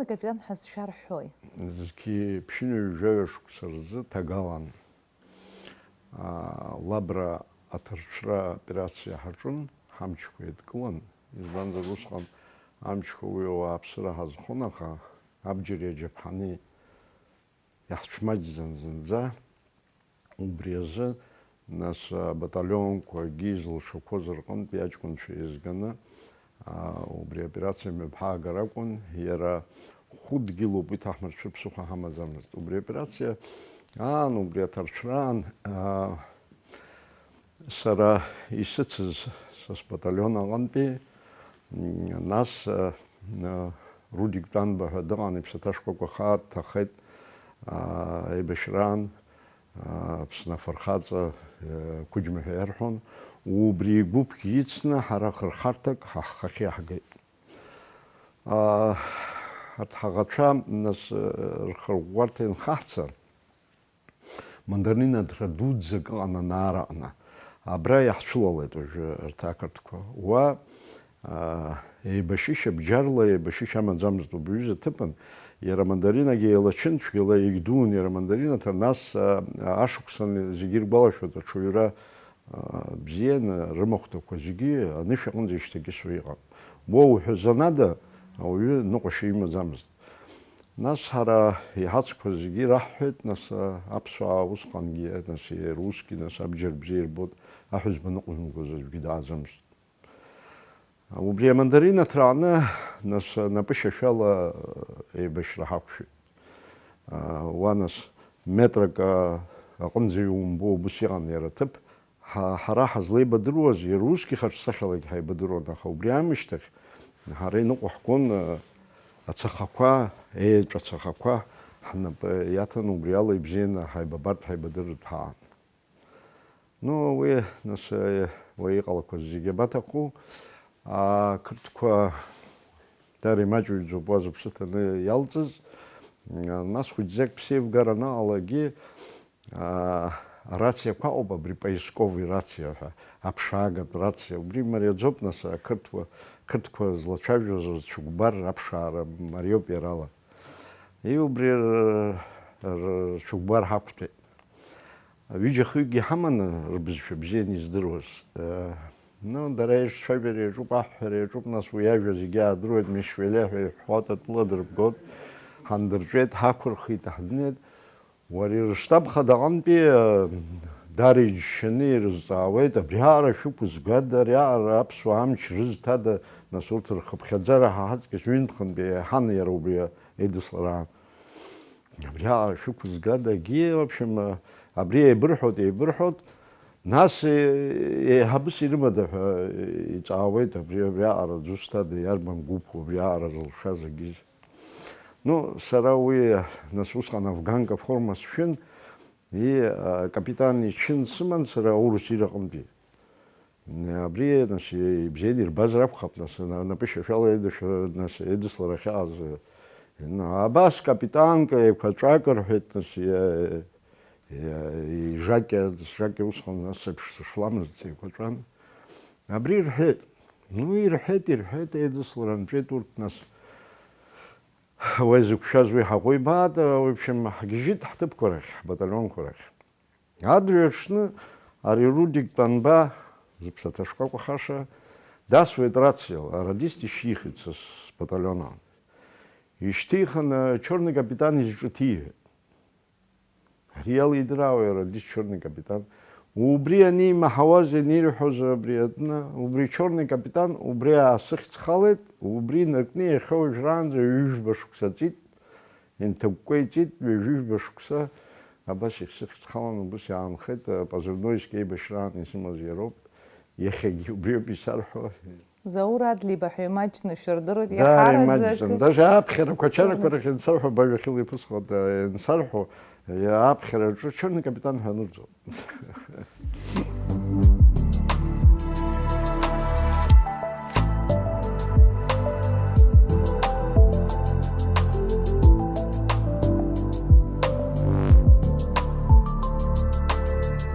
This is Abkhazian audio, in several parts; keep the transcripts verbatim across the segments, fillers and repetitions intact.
Капитан ҳәа зшәарҳәои? Зқьи ԥшьынҩажәаҩа шықәса рзы ҭагалан. Лабра аҭарцәра операциа ҳаҿын, ҳамчқәа еидкылан, избанзар усҟан амчқәа уи ауааԥсыра ҳазхон, аха абџьари аџьаԥҳани иаҳцәмаҷӡан зынӡа. Убри азы, нас, абаталионқәагьы зылшақәоз рҟынтәи аҷкәынцәа еизганы, аа, убри аоперациа мҩаԥаагар акәын, иара хәы дгьылуп, уи ҭаҳмырцәыр ԥсыхәа ҳамаӡамызт. Убри аоперациа аан, убри аҭарцәраан, аа, сара исыцыз са сбаталион аҟынтәи, м, нас, а, а, Рудик Тәанба ҳәа дыҟан, иԥсаҭа шкәакәа хаа дҭахеит, а, еибашьраан, а, Аԥсны афырхаҵа, а, Қәыџьма ҳәа иарҳәон. Убри игәыԥгьы ицны ҳара хырхарҭак ҳаххахь иаҳгеит. А, арҭ ҳаӷацәа, нас, а, рхырӷәӷәарҭа инхаҳцар, мандаринаҭра дуӡӡак ыҟан анаараҟны. Абра иаҳцәылалеит уажәы арҭ ақырҭқәа. Уа, аа, еибашьышьа, бџьарла еибашьышьа амаӡамызт убри аҩыза аҭыԥан. Иара амандаринагьы еилачын, цәгьала егьдуун иара амандаринаҭра, нас, аа, ашықәсан зегьы иргәалашәоит, аҽаҩра, аа, бзианы, рымахәҭақәа зегьы анышә аҟынӡа ишьҭакьысуа иҟан. Уа уҳәазанада, ауаҩы ныҟәашьа имаӡамызт. Нас ҳара иҳацқәа зегьы ираҳҳәеит, нас, а, аԥсуаа усҟангьы, нас, русгьы, нас, абџьар бзиа ирбоит, аҳәызба ныҟәзымгоз аӡәгьы дааӡамызт. Убри амандарина ҭрааны, нас, напышьашәала, а, еибашьра ҳақәшәеит. А, уа, нас, метрак, а, аҟынӡа иумбо, убыс иҟан иара аҭыԥ. Ҳа-, ҳара ҳазлеибадыруаз, иара усгьы хаҿсахьалагьы ҳаибадыруан, аха убри аамышьҭахь ҳара иныҟәо ҳгон, э, ацахақәа, ееҵәа цахақәа ҳнапы иаҭан, убри ала ибзианы ҳаибабартә, ҳаибадырыртә ҳаан. Ну, уи, нас, э, уи иҟалақәаз зегьы абаҭаху, ақырҭқәа дара имаҷҩӡоуп уа зыԥсы ҭаны иалҵыз, нас хәыҷӡак ԥсеивгар анаҟалагьы, аа, арациақәа ыҟоуп, абри поисковый рациа ҳәа, аԥшаагатә рациа, убри мариаӡоуп, нас, ақырҭуа, қырҭқәа злацәажәоз рцәыкәбар аԥшаара мариоуп иара ала. И убри р-, р-, рцәыкәбар ҳақәтәеит. Ҩыџьа-хҩыкгьы ҳаманы рбызшәа бзианы издыруаз. Э, ну, дара еиҿцәажәара иаҿуп, аҳәҳәара иаҿуп, нас уи ажәа зегьы аадыруеит, Мишвеле ҳәа иҳәҳәоит, атәыла дырбгоит, ҳандырҵәеит, ҳақәырхит, ҳдәнеит. Уара, рыштаб хада аҟынтәи, э, дара иџьшьаны ирызҵаауеит, абриаҟара шәықәызгада, ариаҟара аԥсуа амч рызҭада, нас урҭ рхыԥхьаӡара ҳа ҳаҵкьыс ҩынтә-хынтә еиҳан иара убри еидыслараан. Абриаҟара шәықәызгадагьы, в общем, абри еибырҳәоит, еибырҳәоит, нас, е-, еиҳабыс ирымада ҳәа иҵаауеит, абри, абриаҟара зусҭада, иарбан гәыԥу абриаҟара зылшаз агьыз. Ну, сара уи, нас, усҟан афганка форма сшәын, и, а, капитан ичын сыман сара аурыс ираҟынтәи. Абри, нас, ибзианы ирбазар акәхап, нас, на-, напышьашәала еидышәа-, нас, еидыслара ахьааз, ну, абас капитанка еиқәаҵәак рҳәеит, нас, иа-, иа-, ижакьа, сжакьа усҟан, нас, еиԥш сышламызт, сеиқәаҵәан. Абри ирҳәеит. Ну, ирҳәеит, ирҳәеит, еидыслара нҵәеит урҭ, нас, уа изықәшәаз уи ҳаӷоу ибаат, в общем, ҳгьежьит ҳҭыԥқәа рахь, ҳбаталионқәа рахь. Адырҩаҽны ари Рудик Тәанба, зыԥсаҭа шкәакәахаша, дасуеит рациала, арадист ишьҭихит са сбаталион аан. Ишьҭихын, Чорный капитан изҿыҭиҳәеит. Ари иалидыраауеи арадист Чорный капитан? Убри анимаҳауаз, ианирҳәоз абри атәны, убри Чорный капитан, убри аасыхьӡхалеит, убри инаркны иахьа уажәраанӡа ҩажәба шықәса ҵит. Инҭакәкәа иҵит, ҩажәижәба шықәса абас исыхьӡхалан, убыс иаанхеит, позывной Скеибашьраан исымаз иароуп, иахьагьы убриоуп исарҳәо. Заур Адлиба ҳәа имаҷны шәырдыруеит, даара иаҳараӡак имаҷӡам. Даже аԥхьарақәа, ачарақәа рахь инсарҳәо, бажәахьыла иԥысҟоит, инсарҳәо, аԥхьараҿы Чорный капитан ҳәа анырҵоит.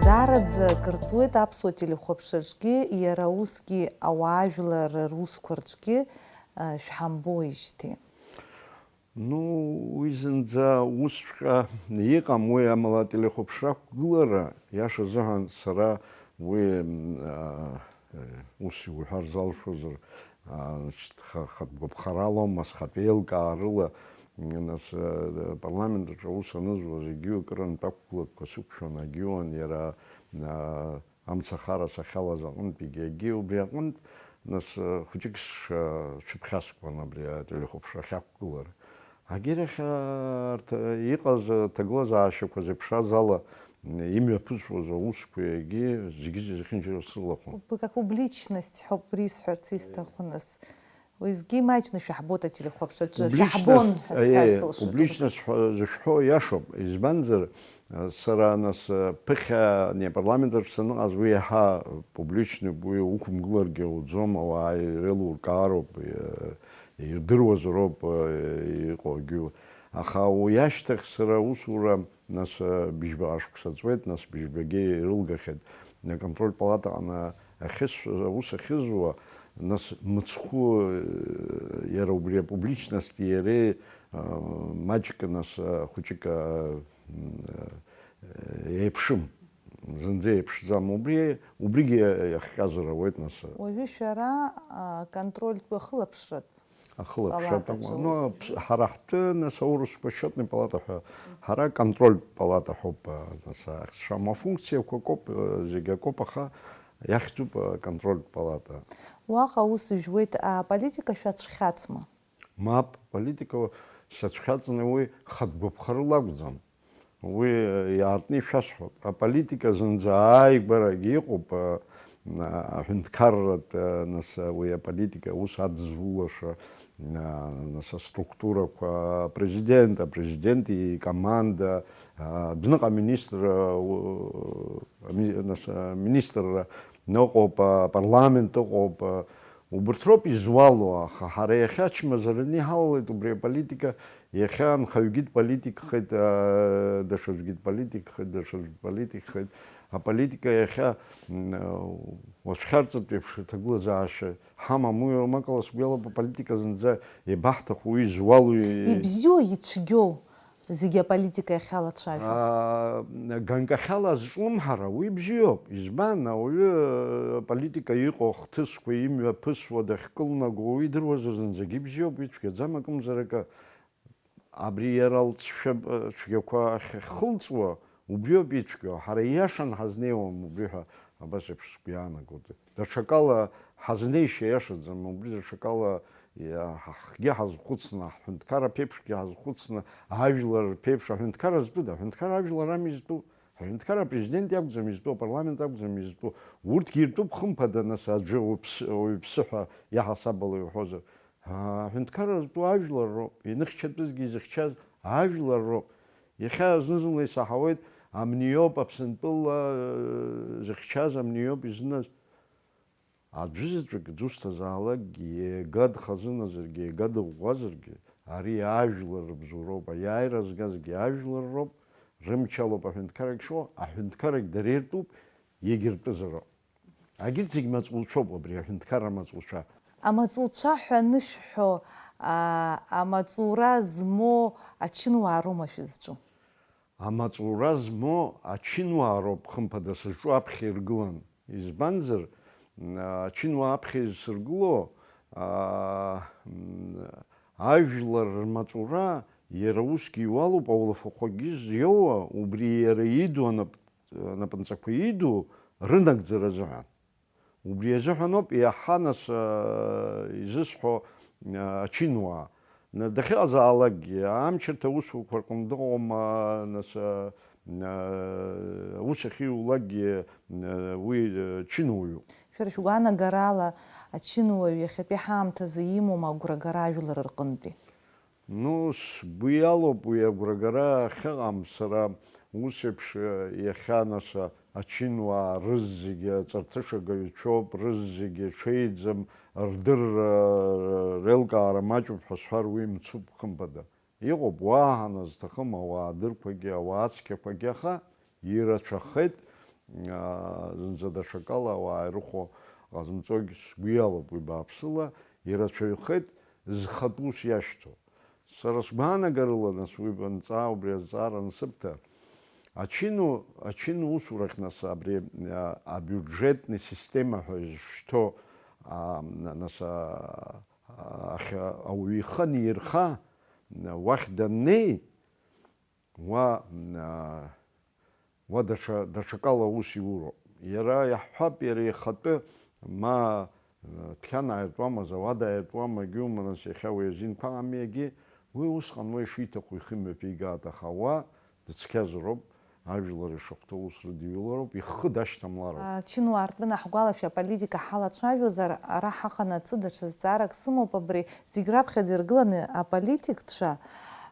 Даараӡа акыр ҵуеит аԥсуа телехәаԥшраҿгьы, иара усгьы ауаажәлар русқәа рҿгьы, а, шәҳамбоижьҭеи. Ну, уи зынӡа усҵәҟьа иҟам, уи амала ателехәаԥшра ақәгылара, иаша азыҳәан сара уи, м, а, э, ус иуҳәар залшозар, а, значит, ха-, хатә гәаԥхаралоума, схатә еилкаарыла, м, нас, э, апарламент аҿы аус анызуаз егьиу акырынтә ақәгылакқәа сықәшәон, агьиуан иара, а, амцахара сахьалаз аҟынтәигьы, егьи убри аҟынтә, нас, хәыҷык сшацәыԥхьаскуан абри ателехәаԥшра ахьақәгылара. Агьырахь, арҭ иҟаз аҭагылазаашьақәа зеиԥшраз ала имҩаԥысуаз аусқәа егьи зегьы зехьынџьара срылахәын. Как публичность ҳәоуп рисҳәарц исҭаху, нас. Уеизгьы имаҷны шәаҳбоит ателехәаԥшраҿы, Публичность, шәаҳбон ҳәа сҳәар э, сылшоит. Публичность ҳәа зышәҳәо иашоуп. Избанзар, э, сара нас, э, ԥыхьа не апарламент аҿы саныҟаз, уи иаҳа публичноуп, уи уқәымгыларгьы ауӡом, ауаа иреилуркаароуп, э, ирдыруазароуп, э, иҟоугьы. Аха уи ашьҭахь сара аусура Нас, э, быжьба ашықәса ҵуеит, нас быжьбагьы ирылгахьеит. Аконтрольтә палатаҟны ахьысҳәаз, аус ахьызуа, нас мыцхәы, э, иара убри апубличность иареи, э, маҷк, нас, э, хәыҷык, э, м, э, еиԥшым. Зынӡа еиԥшӡам. Убри, убригьы иахҟьазар ауеит, нас. Уажәы шәара, а, контрольтә ахылаԥшратә Ахылаԥшратә палатаҿы акәын. Ну, аус. Аԥс-, ҳара ҳтәы, нас, аурысқәа счетный палата ҳәа, ҳара контрольтә палата ҳәоуп, а, нас, ахьшам афункциақәа акоуп, а, зегь акоуп, аха иахьӡуп, а, контрольтә палата. Уаҟа аус жәуеит, аполитика шәацәхьаҵма? Мап, политика сацәхьаҵны уи хатә гәаԥхарыла акәӡам. Уи иаартны ишәасҳәап, аполитика зынӡа ааигәарагьы иҟоуп, а, а, аҳәынҭқарратә, а, нас, а, уи аполитика аус адызулаша, а, нас, аструктурақәа, апрезидент, апрезидент икоманда, а, адәныҟа министр, а, у-, ами-, нас, а, министрра ыҟоуп, апарламент ыҟоуп, а, Убарҭ роуп изуало, аха ҳара иахьа ачмазараны иҳалалеит убри аполитика, иахьа анхаҩгьы дполитикхеит, аа, даҽаӡәгьы дполитикхеит, даҽаӡәгьы дполитикхеит. Аполитика иахьа, м, уацәхьарҵыртә еиԥш аҭагылазаашьа ҳамам, уи амакала сгәы иалоуп, аполитика зынӡа иабаҳҭаху, уи изуало, и- Ибзиоу, ицәгьоу? Зегьы аполитика иахьалацәажәо. Аа, ганкахьала азҿлымҳара, уи бзиоуп. Избан, ауаҩы, э, аполитика иҟоу ахҭысқәа имҩаԥысуа дахькылнаго, уи идыруазар зынӡагьы ибзиоуп, ицәгьаӡам акымзар акы. Абри иара лҵшәа, э, цәгьақәа ахьхылҵуа, убриоуп ицәгьоу. Ҳара ииашан ҳазнеиуам убри ҳәа абас еиԥш сгәы иаанагоит. Даҽакала ҳазнеишьа иашаӡам, убри даҽакала иа-, ҳа-, ҳхгьы ҳазхәыцны, ҳҳәынҭқар аԥеиԥшгьы ҳазхәыцны, ажәлар рԥеиԥш, аҳәынҭқар зтәыда? Аҳәынҭқар ажәлар ами изтәу. Аҳәынҭқар апрезидент иакәӡам изтәу, апарламент акәӡам изтәу. Урҭгьы иртәуп, хымԥада, нас, аӡәы уаҩԥсы, уаҩԥсы ҳәа иаҳасабала иуҳәозар. Аҳәынҭқар зтәу ажәлар роуп, иныхьчатәызгьы изыхьчаз ажәлар роуп. Иахьа зны-зынла исаҳауеит, амниоуп Аԥсынтәыла, э, зыхьчаз, амниоуп изныз. Аӡәызаҵәык дусҭазаалакгьы, ега дхазыназаргьы, ега дыӷәӷәазаргьы, ари ажәлар рыбзоуроуп, аиааира згазгьы ажәлар роуп, рымчалоуп аҳәынҭқаррагь шыҟоу, аҳәынҭқаррагь дара иртәуп, егьыртәызароуп. Агьырҭ зегь маҵуцәоуп, абри аҳәынҭқарра маҵуцәа. Амаҵуцәа ҳәа анышәҳәо, а, амаҵура змоу ачынуаа роума шәызҿу? Амаҵура змоу ачынуаа роуп, хымԥада, сызҿу аԥхьа иргылан. Избанзар, м, ачынуаа аԥхьа изсыргыло, а, м, ажәлар рмаҵура иара усгьы иуалуп, аулафахәагьы зиоуа, убри иара иду анап-, анапынҵақәа иду рынагӡара азыҳәан. Убри азыҳәаноуп иаҳа, нас, а, изысҳәо, а, ачынуаа. На-, дахьыҟазаалакгьы, амчырҭа аусурақәа рҟны дыҟоума, нас, а, а, аус ахьиулакгьы, а, уи, а, чынуаҩуп. Шәара шәгәаанагарала, ачынуаҩ иахьатәи ҳаамҭазы имоума агәрагара ажәлар рҟынтәи? Ну, сгәы иалоуп уи агәрагара ахьыҟам, сара ус еиԥш, э, иахьа, нас, а, ачынуаа рызегьы аҵарҭышагаҩцәоуп, рызегьы ҽеиӡам, рдырра, э, реилкаара маҷуп ҳәа сҳәар уи мцуп, хымԥада. Иҟоуп, уаҳа назҭахым ауаадырқәагьы, ауаа цқьақәагьы, аха ирацәахеит, аа, зынӡа даҽакала ауаа ирыхәо ҟазымҵогь сгәы иалоуп уи бааԥсыла, ирацәаҩхеит зхатә ус иашьҭоу. Сара сгәаанагарыла, нас, уи банҵаа, убри азҵаара ансыбҭа, ачыну, ачыну усурахь, нас, абри, а, абиуџьетни система ҳәа изышьҭоу, а, на-, нас, а, а, ахь ауаҩы ихы анирха, уахь даннеи, уа, а, уа даҽа, даҽакала аус иуроуп. Иара иаҳҳәап, иара ихатәы ма, э, дәқьан ааиртуама, зауад ааиртуама, егьиума, нас, иахьа уи азинқәа ами, егьи уи усҟан уа ишиҭаху ихы имҩаԥигаат, аха уа дыцқьазароуп, ажәлар ишахәҭоу ус рыдиулароуп, ихы дашьҭамлароуп. Ачынуаа ртәы анаҳгәалашәа, аполитика ҳалацәажәозар, ара ҳаҟанаҵы даҽа зҵаарак сымоуп абри. Зегь раԥхьаӡа иргыланы аполитикцәа,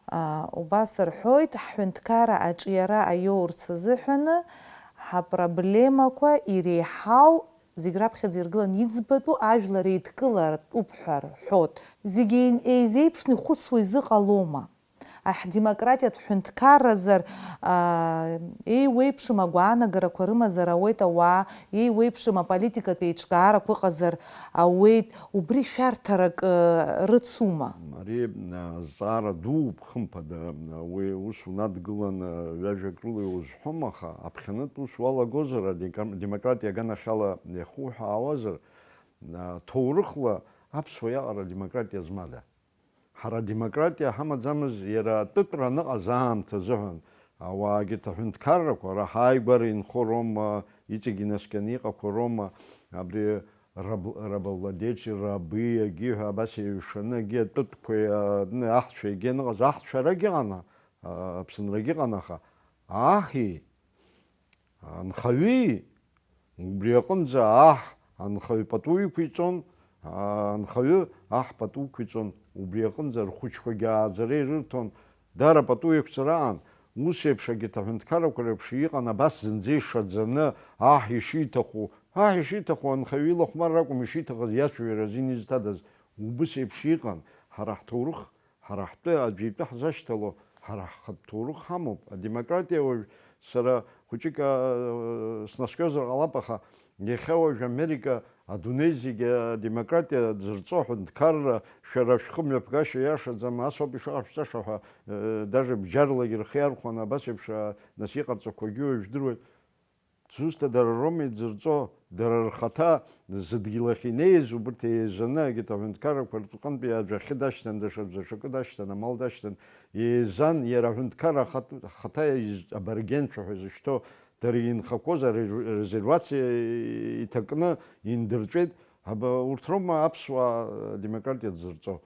а, убас рҳәоит, ҳҳәынҭқарра аҿиара аиоурц азыҳәаны ҳапроблемақәа иреиҳау, зегь раԥхьаӡа иргыланы иӡбатәу ажәлар еидкылартәуп ҳәа рҳәоит. Зегьы еизеиԥшны ихәыцуа изыҟалома? Ҳдемократиатә ҳәынҭқарразар, а, еиуеиԥшым агәаанагарақәа рымазар ауеит ауаа, еиуеиԥшым аполитикатә еиҿкаарақәа ыҟазар ауеит, убри шәарҭарак, ы, рыцума? Ари, а, зҵаара дууп, хымԥада, уи ус унадгылан, а, ҩажәак рыла иузҳәом, аха аԥхьанытә ус уалагозар, адека-, демократиа аганахьала иахуҳәаауазар, а, ҭоурыхла аԥсуа иаҟара демократиа змада? Ҳара адемократиа ҳамаӡамыз иара атәытәра аныҟаз аамҭа азыҳәан, ауаагьы ҭаҳәынҭқаррақәа, ара ҳааигәара инхо роума, иҵегь инаскьаны иҟақәо роума, абри раб-, рабовладельци, рабы, егьи ҳәа абас еиҩшаны, егьи атәытәқәеи, а, ны, аҳцәеи егьи аныҟаз, аҳцәа арагь ыҟан, а, Аԥсынрагь ыҟан, аха аҳи, анхаҩи, убри аҟынӡа аҳ анхаҩ пату иқәиҵон, анхаҩы аҳ пату ықәиҵон, убри аҟынӡа рхәыҷқәагьы ааӡара ирырҭон, дара пату иқәҵара аан, ус еиԥш агьырҭ аҳәынҭқаррақәа реиԥш иҟан, абас зынӡа ишаӡаны, аҳ ишиҭаху, аҳ ишиҭаху анхаҩы илахәмарра акәым, ишиҭахыз иацәажәара азин изҭадаз, убыс еиԥш иҟан, ҳара ҳҭоурых Ҳара ҳтәы аӡәы итәы ҳзашьҭало, ҳара ҳхатә ҭоурых ҳамоуп. Адемократиа уажә сара хәыҷык, аа, снаскьозар ҟалап, аха иахьа уажә Америка адунеи зегьы адемократиа дзырҵо аҳәынҭқарра, шәара шәхымҩаԥгашьа иашаӡам, ас ауп ишыҟашәҵаша ҳәа, э, даже бџьарлагьы рхы иархәаны абас еиԥш, аа, нас иҟарҵақәагьы уажә жәдыруеит. Зусҭа дара роума идзырҵо, дара рхаҭа зыдгьыл ахь инеиз, убырҭ еизаны, егьырҭ аҳәынҭқаррақәа рҟынтәи аӡә ахьы дашьҭан, даҽа, даҽакы дашьҭан, амал дашьҭан, еизан, иара аҳәынҭқарра ахатә-, ахаҭа из-, аборигенцәа ҳәа изышьҭоу, дара инхақәоз арезервациа иҭакны индырҵәеит, аба, урҭ роума аԥсуаа демократиа дзырҵо?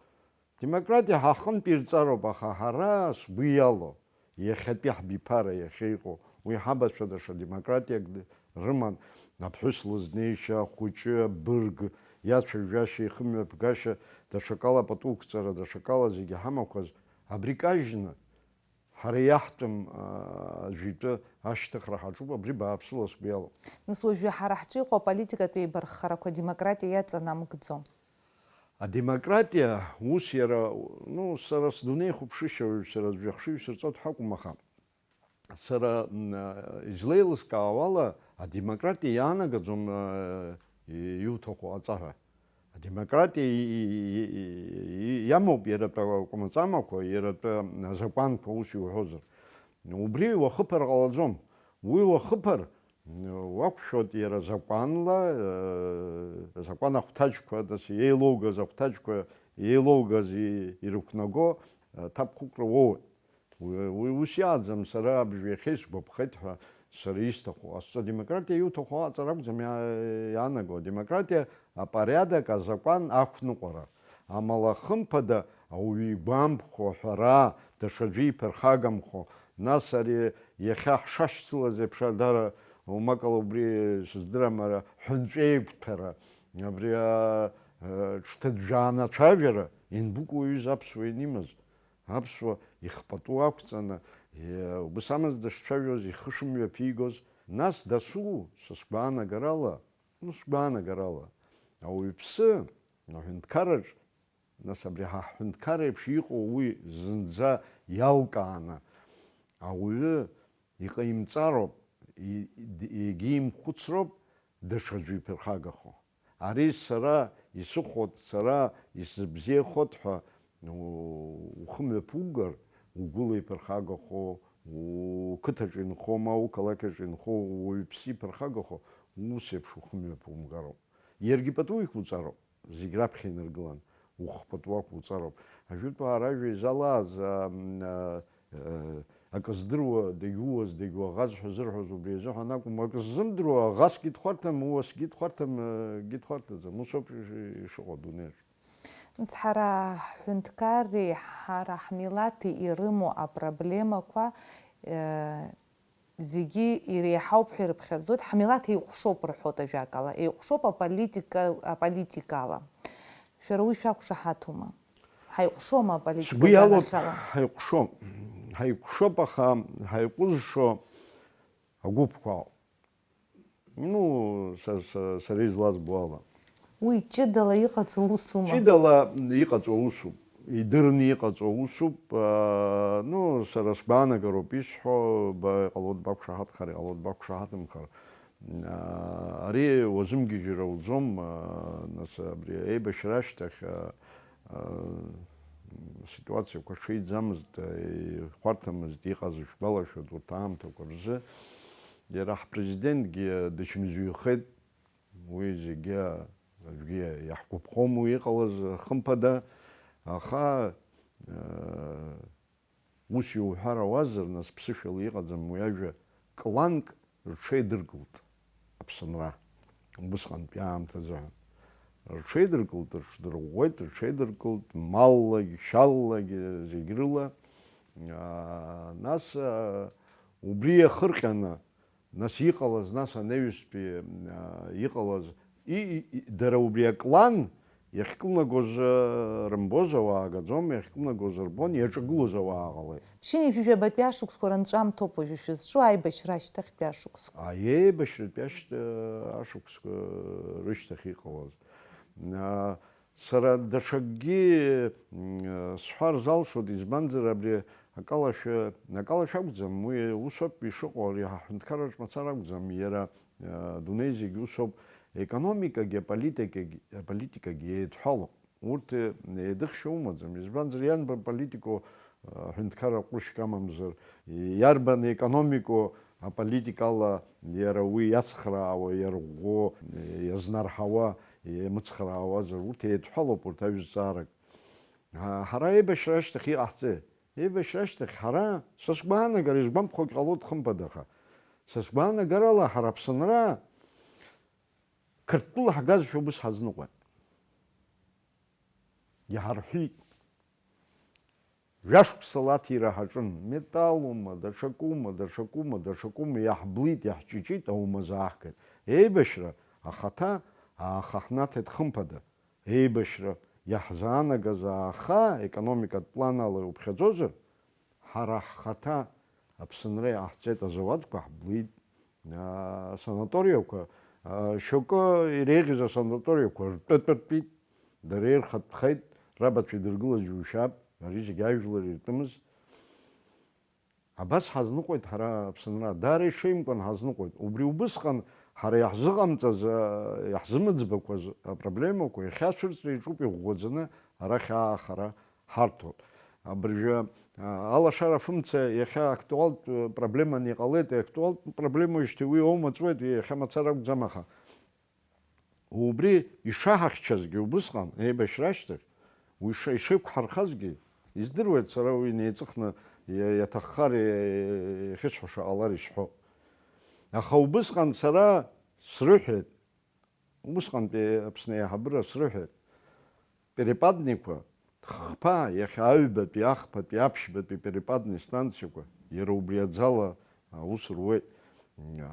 Демократиа ҳа ҳҟынтә ирҵароуп, аха ҳара, сгәы иалоу, иахьатәи ҳбиԥара иахьа иҟоу, уи ҳабацәа даҽа демократиак д-, рыман, аԥҳәыс лызнеишьа, ахәыҷы, абырг, иацәажәашьа, ихымҩаԥгашьа, даҽакала пату ықәҵара, даҽакала зегьы ҳамақәаз, абри кажьны, ҳара иаҳтәым, аа, жәитәы ашьҭыхра ҳаҿуп, абри бааԥсыла сгәы иалоуп. Нас уажәы ҳара ҳҿы иҟоу аполитикатә еибарххарақәа адемократиа иаҵанамгӡо? Адемократиа ус иара, ну, сара сдунеихәаԥшышьа уаҩ сара аӡәы ахшыҩ сырҵоит ҳәа акәым, аха сара, м, излеилыскаауала, адемократиа иаанагаӡом, э, иуҭаху ҟаҵа ҳәа. Адемократиа и-, и-, и-, и-, иамоуп иара тәы акәмаҵамақәа, иара тәы азакәанқәа, ус иуҳәозар. Убри уахыԥар ҟалаӡом. Уи уахыԥар, уақәшәоит иара закәанла, э, закәан ахәҭаҷқәа, нас, еилоугаз ахәҭаҷқәа, еилоугаз и-, ирықәнаго, э, ҭакԥхықәра уоуеит. Уи, уи ус иааӡам, сара абыржә иахьа исгәаԥхеит ҳәа сара исҭаху ҟасҵо. Адемократиа иуҭаху аҟаҵара акәӡам иа-, иаанаго. Адемократиа апорядок, азакәан ақәныҟәара. Амала, хымԥада, ауаҩы игәамԥхо аҳәара, даҽаӡәы иԥырхагамхо, нас ари иахьа ҳшашьцылаз еиԥш, дара, умакала убри сыздырам, ара, ҳәынҵәеиқәҭәара, абри, а, а, ҽҭыӡәӡәааны ацәажәара, инбыкәу уаҩыз аԥсуа ианимаз, аԥсуа ихпату ақәҵаны, е, убыс амаӡа дышцәажәоз, ихы шымҩаԥигоз, нас дасу, са сгәаанагарала, ну, сгәаанагарала, ауаҩԥсы аҳәынҭқарраҿ, нас абри ҳа ҳҳәынҭқарра еиԥш иҟоу уи зынӡа иалкааны, ауаҩы иҟаимҵароуп, и-, д-, егьимхәыцроуп даҽаӡәы иԥырхагахо. Ари сара исыхәот, сара исыбзиахот ҳәа, У-, ухымҩаԥугар, угәыла иԥырхагахо, уқыҭаҿы инхо, ма уқалақь аҿы инхо, уаҩԥсы иԥырхагахо, ус еиԥш ухымҩаԥумгароуп. Иаргьы пату иқәуҵароуп, зегь раԥхьа инаргылан, ухы пату ақәуҵароуп. Ажәытәаа ражәа изалааз, а, м, а, а, акы здыруа дагьууаз, дагьуаӷаз ҳәа зырҳәоз убри азыҳәан акәым, акы ззымдыруа аӷасгьы дхәарҭам, уасгьы дхәарҭам, а, гьы дхәарҭаӡам, ус ауп иш-, ишыҟоу адунеиаҿ. Нас ҳара ҳҳәынҭқарреи ҳара ҳмилаҭи ирымоу апроблемақәа, э, зегьы иреиҳауп ҳәа ирыԥхьаӡоит, ҳмилаҭ еиҟәшоуп рҳәоит ажәакала, еиҟәшоуп аполитика, аполитикала. Шәара уи шәақәшаҳаҭума? Ҳаиҟәшома аполитика Сгәы иалоуп, аганахьала? Ҳаиҟәшом. Ҳаиҟәшоуп, аха ҳаиҟәызшо агәыԥқәа ауп. Ну, са, са, сара излазбо ала. Уи ҷыдала иҟаҵоу усума? Ҷыдала иҟаҵоу усуп. Идырны иҟаҵоу усуп. Аа, ну, сара сгәаанагароуп исҳәо, ба-, иҟалоит бақәшаҳаҭхар, иҟалоит бақәшаҳаҭымхар. Аа, ари уазымгьежьыр ауӡом, аа, нас абри аибашьра ашьҭахь, аа, аа, ситуациақәа шеиӡамызт, ихәарҭамызт иҟаз шәгәалашәоит урҭ аамҭақәа рзы. Иара ҳпрезидентгьы дычмазаҩхеит, уи зегьы аӡәгьы иаҳгәаԥхом уи иҟалаз, хымԥада, аха, э, ус иуҳәар ауазар, нас ԥсышәала иҟаӡам уи ажәа, кланк рҽеидыркылт Аԥсынра, убысҟантәи аамҭазы ҳәа. Рҽеидыркылт, рҽдырӷәӷәеит, рҽеидыркылт, маллагь, шьаллагь, зегь рыла. Аа, нас, аа, убри иахырҟьаны, нас иҟалаз, нас анаҩстәи, аа, иҟалаз, и, и, и, дара убри аклан иахькылнагоз, аа, рымбоз ауаа аагаӡом, иахькылнагоз рбон, иаҿагылоз ауаа ҟалеит. Ԥшьынҩажәижәабатәи ашықәсқәа рынҵәамҭоуп уажәы шәызҿу аибашьра ашьҭахьтәи ашықәсқәа. Аибашьратәи ашьҭ-, ашықәсқәа рышьҭахь иҟалаз. Аа, Сара даҽакгьы, м, сҳәар залшоит, избанзар, абри акалашәа, акалашәа акәӡам, уи усоуп ишыҟоу, ари ҳаҳәынҭқарраҿ мацара акәӡам, иара, а, адунеи зегь усоуп, економикагьы, аполитикагь-, аполитикагьы еидҳәалоуп. Урҭ, э, еидыхшьа умаӡам, избанзар, иарбан политико, а, ҳәынҭқарра ҟәрышьк амамзар, иарбан економико аполитикала иара уи иацхраауа, иарӷәӷәо, иазнарҳауа, имыцхраауазар, урҭ еидҳәалоуп, урҭ ажәҵаарак. Ҳа-, ҳара еибашьра ашьҭахь иҟаҳҵеи? Еибашьра ашьҭахь ҳара, са сгәаанагара, изгәамԥхогь ҟалоит, хымԥада, аха са сгәаанагарала ҳара Аԥсынра Қырҭтәыла ҳгазшәа убыс ҳазныҟәеит. Иҳарҳәит. Жәашықәсала аҭира ҳаҿын, металлума, даҽакума, даҽакума, даҽакума, иаҳблит, иаҳҷыҷит, аумазаахгеит. Еибашьра ахаҭа ааха ҳнаҭеит, хымԥада. Еибашьра иаҳзаанагаз ааха, економикатә планала иуԥхьаӡозар, ҳара ҳхаҭа Аԥсынра иҟаҳҵеит, азауадқәа ҳблит, аа, асанаториақәа, аа, шьоукы иреиӷьыз асанаториақәа ртәы-тәыртәит, дара ирхатәхеит, рабацәа идыргылаз џьушьап, ари зегьы ажәлар иртәымыз. Абас ҳазныҟәеит ҳара Аԥсынра, даара ишеимкәан ҳазныҟәеит. Убри убысҟан ҳара иаҳзыҟамҵаз, аа, иаҳзымыӡбақәаз апроблемақәа иахьа шәырҵра иаҿуп иӷәӷәаӡаны арахь аахара ҳарҭоит. Абыржәы, аа, алашара фымца иахьа актуалтә, э, проблеманы иҟалеит, актуалтә проблемоижьҭеи уи оумаҵуеит, иахьа мацара акәӡам, аха убри ишаҳахьчазгьы убысҟан, еибашьра ашьҭахь, уи ша-, ишеиқәҳархазгьы, издыруеит сара уи неиҵыхны иа-, иаҭаххар, иа-, иахьысҳәаша ҟалар исҳәо. Аха убысҟан сара срыҳәеит, Усҟантәи Аԥсны аиҳабыра срыҳәеит, перепадникқәа хԥа, иахьа аҩбатәи, ахԥатәи, аԥшьбатәи перепадни станциақәа, иара убри аӡала аус руеит.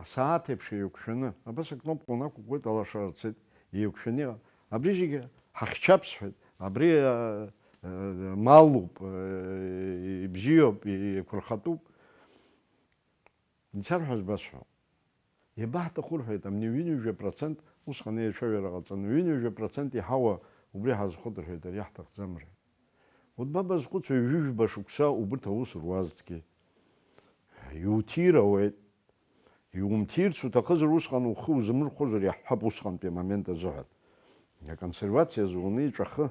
Асааҭ еиԥш еиқәшәаны, абас акнопка унақәыкуеит, алашара цеит, еиқәшәаны иҟан. Абри зегьы ҳахьчап сҳәеит, абри, а, а, малуп, а, ибзиоуп, еиқәырхатәуп. Ицар ҳәа збасҳәо. Иабаҳҭаху рҳәеит, амни ҩынҩажәа процент усҟан еицәажәара ҟаҵаны, ҩынҩажәа процент иҳауа убри ҳазхоит рҳәеит, ари ҳҭахӡам рҳәеит. Уҭбаба зхәыцуа ҩажәижәба шықәса убырҭ аус руазҭгьы. Иуҭир ауеит. Иумҭирц уҭахызар, усҟан ухы узымырхәозар, иаҳҳәап усҟантәи амомент азыҳәан. Аконсервациа зуны иҵәахы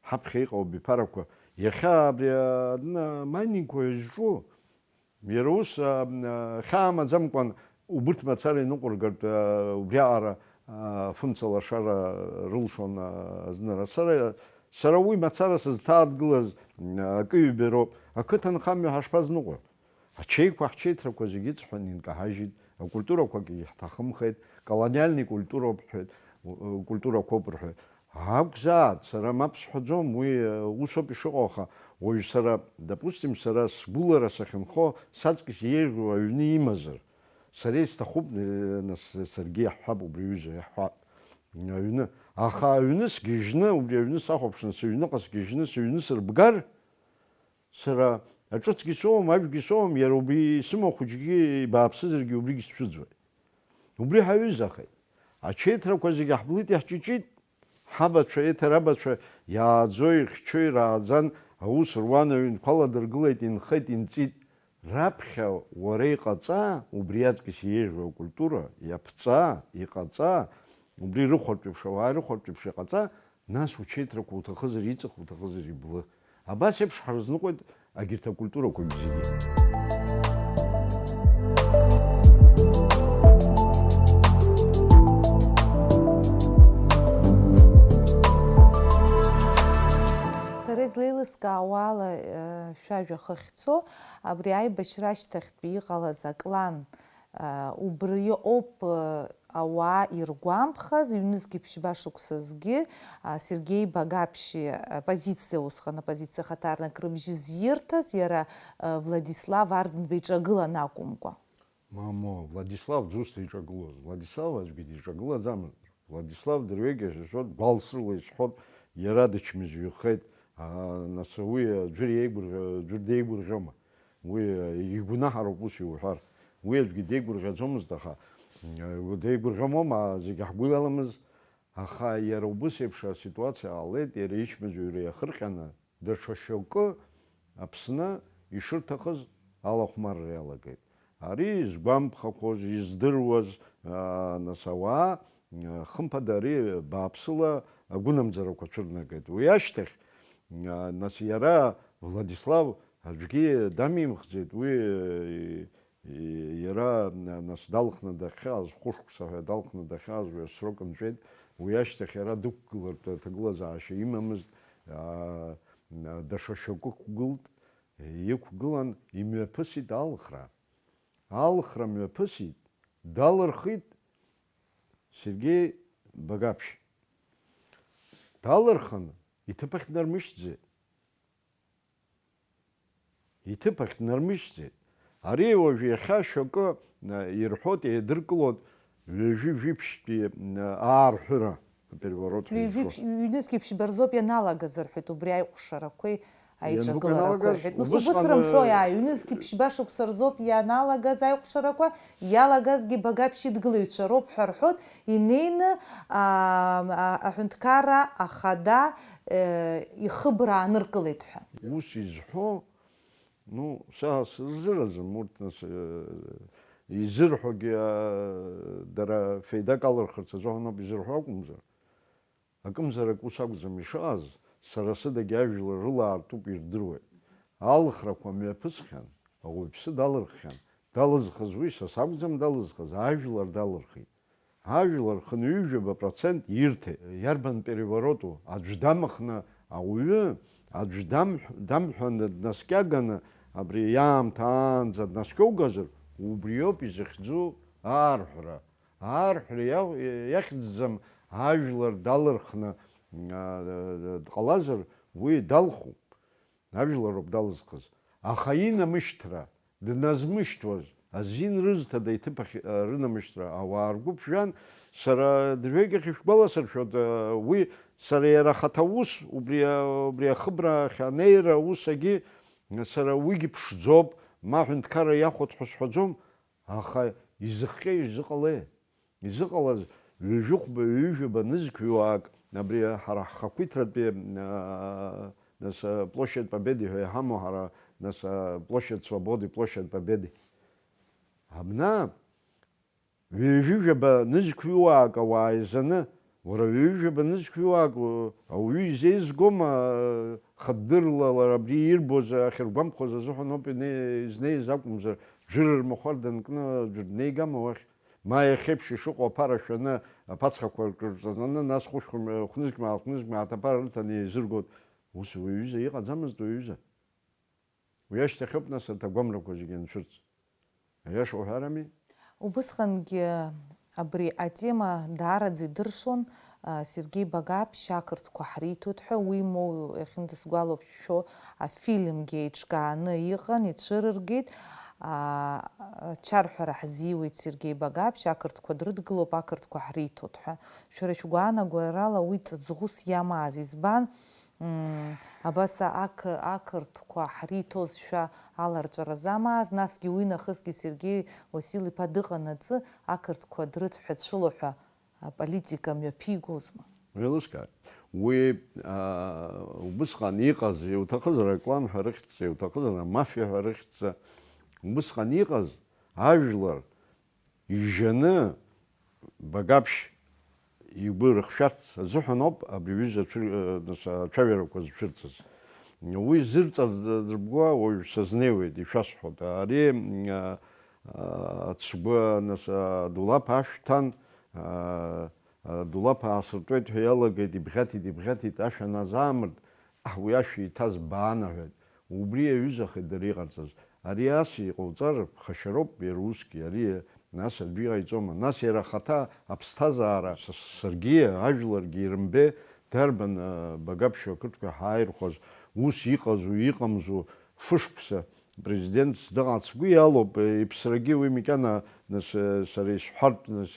ҳаԥхьа иҟоу абиԥарақәа Иахьа абри адна майнинг-қәа изҿу, иара ус, а, а, хьаа амаӡамкәан убырҭ мацара иныҟәыргартә, а, убриаҟара, а, фымца лашара рылшон, а, зныраз. Сара, сара уи мацара сызҭааҭгылаз, а, акы-ҩба роуп. Ақыҭанхамҩа ҳашԥазныҟәо? Ачеиқәа, ҳчеиҭрақәа зегьы иҵҳәан инкаҳажьит, акультурақәагьы иаҳҭахымхеит, колониальный культуроуп ҳҳәеит, у-, культурақәоуп рҳәеит. Акәзааит, сара мап сҳәаӡом, уи, э, усоуп ишыҟоу, аха уажә сара, допустим, сара сгәылара сахьынхо, саҵкыс еиӷьу аҩны имазар, сара исҭахуп, э, нас, саргьы иаҳҳәап, убри аҩыза иаҳҳәап. Аҩны. Аха аҩны сгьежьны, убри аҩны сахәаԥшны, сыҩныҟа сгьежьны, сыҩны сырбгар, сара аҿыцгьы соуам, ажәгьы соуам, иара убри исымоу ахәыҷгьы ибааԥсызаргьы убригь сцәыӡуеит. Убри ҳаҩызахеит. Ачеиҭрақәа зегьы ҳблит, иаҳҷыҷит. Ҳабацәа, еиҭарабацәа иааӡо, ихьчо, ирааӡан, аус руан, аҩнқәа ладыргылеит, инхеит, инҵит. Раԥхьа уара иҟаҵа, убри аҵкыс еиӷьу акультура, иаԥҵа, иҟаҵа, убри рыхәартә еиԥш, ауаа рыхәартә еиԥш иҟаҵа, нас учеиҭрақәа уҭахызар иҵых, уҭахызар иблы. Абас еиԥш ҳарызныҟәеит агьырҭ акультурақәагь зегьы. Сара излеилыскаауа ала, э, шәажәа хыхьцо, абри аибашьра ашьҭахьтәи иҟалаз аклан, э, убри ауп, э, ауаа иргәамԥхаз, ҩнызқьи ԥшьба шықәсазгьы, а, Сергеи Багаԥшьи апозициа, усҟан апозициа хаҭарнак рыбжьы зирҭаз, иара, а, Владислав Арӡынба иҿагылан акәымкәа. Мамоу, Владислав Ӡусҭа иҿагылоз, Владислав аӡәгьы диҿагылаӡамызт. Владислав дырҩегьых исҳәот, гәалсрыла исҳәот, иара дычмазаҩхеит, аа, нас уи аӡәыр иеигәырӷьо, аӡәыр деигәырӷьома? Уи игәнаҳароуп ус иуҳәар. Уи аӡәгьы деигәырӷьаӡомызт, аха, э, деигәырӷьомоума, зегьы ҳгәы иаламыз, аха иара убыс еиԥш аситуациа ҟалеит, иара ичмазаҩра иахырҟьаны, даҽа шьоукы Аԥсны ишырҭахыз алахәмарра иалагеит. Ари изгәамԥхақәоз, издыруаз, аа, нас ауаа, аа, хымԥада ари бааԥсыла агәынамӡарақәа цәырнагеит. Уи ашьҭахь, аа, нас иара Владислав аӡәгьы дамимхӡеит, уи, и-, иара, нас, далхны дахьааз, хәышықәса ҳәа далхны дахьааз уи асрок нҵәеит, уи ашьҭахь иара дықәгылартә аҭагылазаашьа имамызт, аа, даҽа шьоукы ықәгылт, иқәгылан, имҩаԥысит алхра. Алхра мҩаԥысит, далырхит Сергеи Багаԥшь. Далырхын, иҭыԥ ахь днармышьҭӡеит. Иҭыԥ ахь днармышьҭӡеит. Ари уажә иахьа шьоукы, а, ирҳәоит, еидыркылоит ҩажәи жәиԥшьтәи, а, аарҳәыра, апереворот ҳәа ишо. Ҩажәи ԥшь-, ҩнызқьи ԥшьба рзоуп ианалагаз рҳәеит, убри аиҟәшарақәеи аиҿагыларақәеи рҳәеит. Ус, убысҟан, убысра мҳәои, ааи, ҩнызқьи ԥшьба шықәса рзоуп ианалагаз аиҟәшарақәа, иалагазгьы Багаԥшь идгылаҩцәа роуп ҳәа рҳәоит, инеины, а, а, аҳәынҭқарра ахада, э, ихыбра ааныркылеит ҳәа. Ус изҳәо, ну, са сырзыразым, урҭ нас, э, изырҳәогьы, а, дара феидак алырхырц азыҳәаноуп изырҳәо акәымзар. Акымзарак ус акәӡам ишыҟаз, сара сыдагьы ажәлар рыла аартуп ирдыруеит. Алхрақәа мҩаԥысхьан, ауаҩԥсы далырххьан, далызхыз уи са сакәӡам далызхыз, ажәлар далырхит. Ажәлар хынҩажәаба процент ирҭеит. Иарбан перевороту? Аӡә дамхны ауаҩы, аӡә дамҳ-, дамҳәаны днаскьаганы абри иаамҭа аанӡа днаскьоугазар, убриоуп изыхьӡу аарҳәра. Аарҳәра иа-, иахьӡӡам ажәлар далырхны, а, дҟалазар, уи далхуп. Ажәлароуп далызхыз. Аха инамышьҭра, дназмышьҭуаз, азин рызҭада иҭыԥ ахь, а, рынамышьҭра? Ауаа ргәы ԥжәан, сара дырҩегьых ишәгәаласыршәоит, а, уи сара иара ахаҭа ус, убри, а, убри ахыбраахь анеира усагьы, сара уигьы ԥшӡоуп, ма аҳәынҭқарра иахәоит ҳәа сҳәаӡом, аха изыхҟьеи, изыҟалеи? Изыҟалаз ҩажәихәба, ҩажәаба нызқьҩуаак, абри ҳара ҳхақәиҭратәи, аа, нас, а, Площадь Победы ҳәа иҳамоу ҳара, нас, а, Площадь Свободы, Площадь Победы. Абна ҩажәижәаба нызқьҩуаак ауаа еизаны, уара ҩажәижәаба нызқьҩуаак, у-, ауаҩы изеизгома, а, Хыддырла лара абри ирбоз ахьыргәамԥхоз азыҳәан ауп ине-, изнеиз акәымзар, ӡәыр рмахәар данкны ӡәыр днеигама уахь? Ма иахьеиԥш ишыҟоу аԥара шәаны, аԥацхақәа рҿырҵананы, нас хәышә хәы-, хәнызқь мааҭ, хәнызқь мааҭ аԥара рыҭаны еизыргоит. Ус уаҩыза иҟаӡамызт, уаҩыза. Уи ашьҭахьоуп нас аҭагәамрақәа зегьы анцәырҵ. Аиаша уҳәарами? Убысҟангьы абри атема даараӡа идыршон, а, Сергеи Багаԥшь ақырҭқәа ҳриҭоит ҳәа, уи моу иахьынӡасгәалоу шәо афильмгьы еиҿкааны иҟан, ицәырыргеит, а, ачарҳәара ҳзиуеит Сергеи Багаԥшь, ақырҭқәа дрыдгылоуп, ақырҭқәа ҳриҭоит ҳәа. Шәара шәгәаанагоит, уи ҵаҵӷәыс иамааз избан? Мм, абас ақы-, ақырҭқәа ҳриҭозшәа аларҵәара замааз, насгьы уи нахысгьы Сергеи Уасил-иԥа дыҟанаҵы, ақырҭқәа дрыҭ ҳәа цәыло ҳәа аполитика мҩаԥигозма? Еилыскааит. Уи, аа, убысҟан иҟаз, иуҭахызар аклан ҳәа рыхьӡҵа, иуҭахызар амафиа ҳәа рыхьӡҵа, убысҟан иҟаз ажәлар ижьаны, Багаԥшь игәы рыхшәарц азыҳәан ауп абри аҩыза ацәыр-, э, нас, ацәажәарақәа зцәырҵыз. Уи зырҵар дырбгуа уаҩ сазнеиуеит, ишәасҳәоит. Ари, м, а, а, ацгәы, нас, адулаԥ ашә ҭан, а, адулаԥ аасыртуеит ҳәа иалагеит, ибӷьаҭит, ибӷьаҭит, ашә аназаамырт, аҳ, уи ашә иҭаз баанаҳәеит. Убри аҩызахеит дара иҟарҵаз. Ари ас иҟауҵар ԥхашьароуп иара усгьы, ари нас аӡәы иҟаиҵома? Нас иара ахаҭа аԥсҭазаара, са-, саргьы, ажәларгьы ирымбеи, дарбан, а, Багаԥшьу ақырҭқәа ҳааирхәаз, ус иҟазу, иҟамзу, фышықәса президентс дыҟац сгәы иалоуп, иԥсрагьы уи макьана, нас, сара исҳәартә, нас,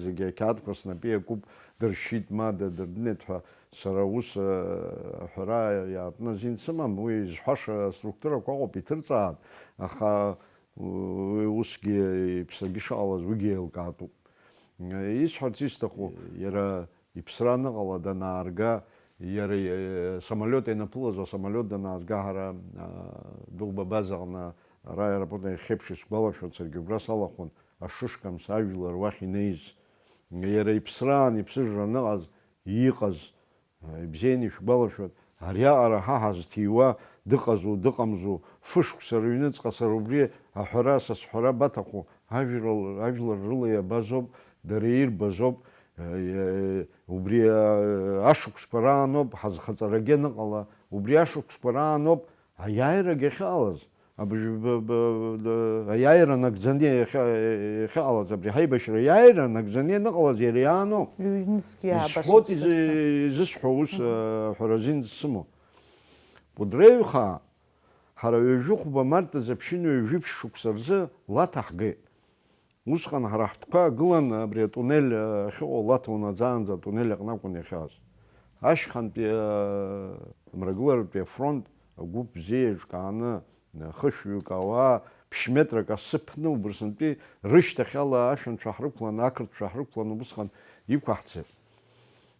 зегьы ақьаадқәа снапы иакуп, дыршьит, ма дадырдынеит ҳәа, сара ус, аҳәара иаартны азин сымам, уи изҳәаша аструктурақәа ыҟоуп, иҭырҵаат, аха уи усгьы иԥсрагьы шыҟалаз уигьы еилкаатәуп. Исҳәарц исҭаху, иара иԥсра аныҟала данаарга, иара, э, самолиот ианаԥылаз асамолиот данаазга, ҳара, а, Дыгәба абазаҟны ара аеропорт иахьеиԥш исгәалашәон, саргьы убра салахәын, ашышкамс ажәлар уахь инеиз. Иара иԥсраан, иԥсыжра аныҟаз, иҟаз, а, ибзианы ишәгәалашәоит, ариаҟара ҳа ҳазҭиуа дыҟазу, дыҟамзу, фышықәса рыҩныҵҟа сара убри аҳәара, са сҳәара баҭаху, ажәлар, ажәлар рыла иабазоуп, дара ирбазоуп, Э, убри, э, ашықәсқәа рааноуп, ҳазхаҵарагьы аныҟала, убри ашықәсқәа рааноуп аиааирагь ахьыҟалаз. Абжь-, б-, б-, б-, аиааира нагӡаны иахьа-, иахьыҟалаз, абри ҳаибашьра аиааира нагӡаны ианыҟалаз иара иааноуп. Ҩнызқь Исҳәоит, аабашықәса изы-, рзы. Изысҳәо ус, Мгм. Э, ҳәара азин сымоу. Кәыдреҩхаа, ҳара ҩажәи хәба март азы аԥшьынҩажәи ԥшь шықәса рзы Лаҭа ҳгеит. Усҟан ҳара ҳтәқәа гылан абри атуннель, э, ахьыҟоу Лаҭа унаӡаанӡа атуннель аҟны акәын иахьааз. Ашьхантәи, э, амрагыларатәи афронт агәыԥ бзиа еиҿкааны, э, хышәҩык ауаа, ԥшь метрак асы ԥны убырсынтәи рышьҭахьала ашәанцәа ҳрықәлан, ақырҭцәа ҳрықәлан убысҟан иқәаҳцеит.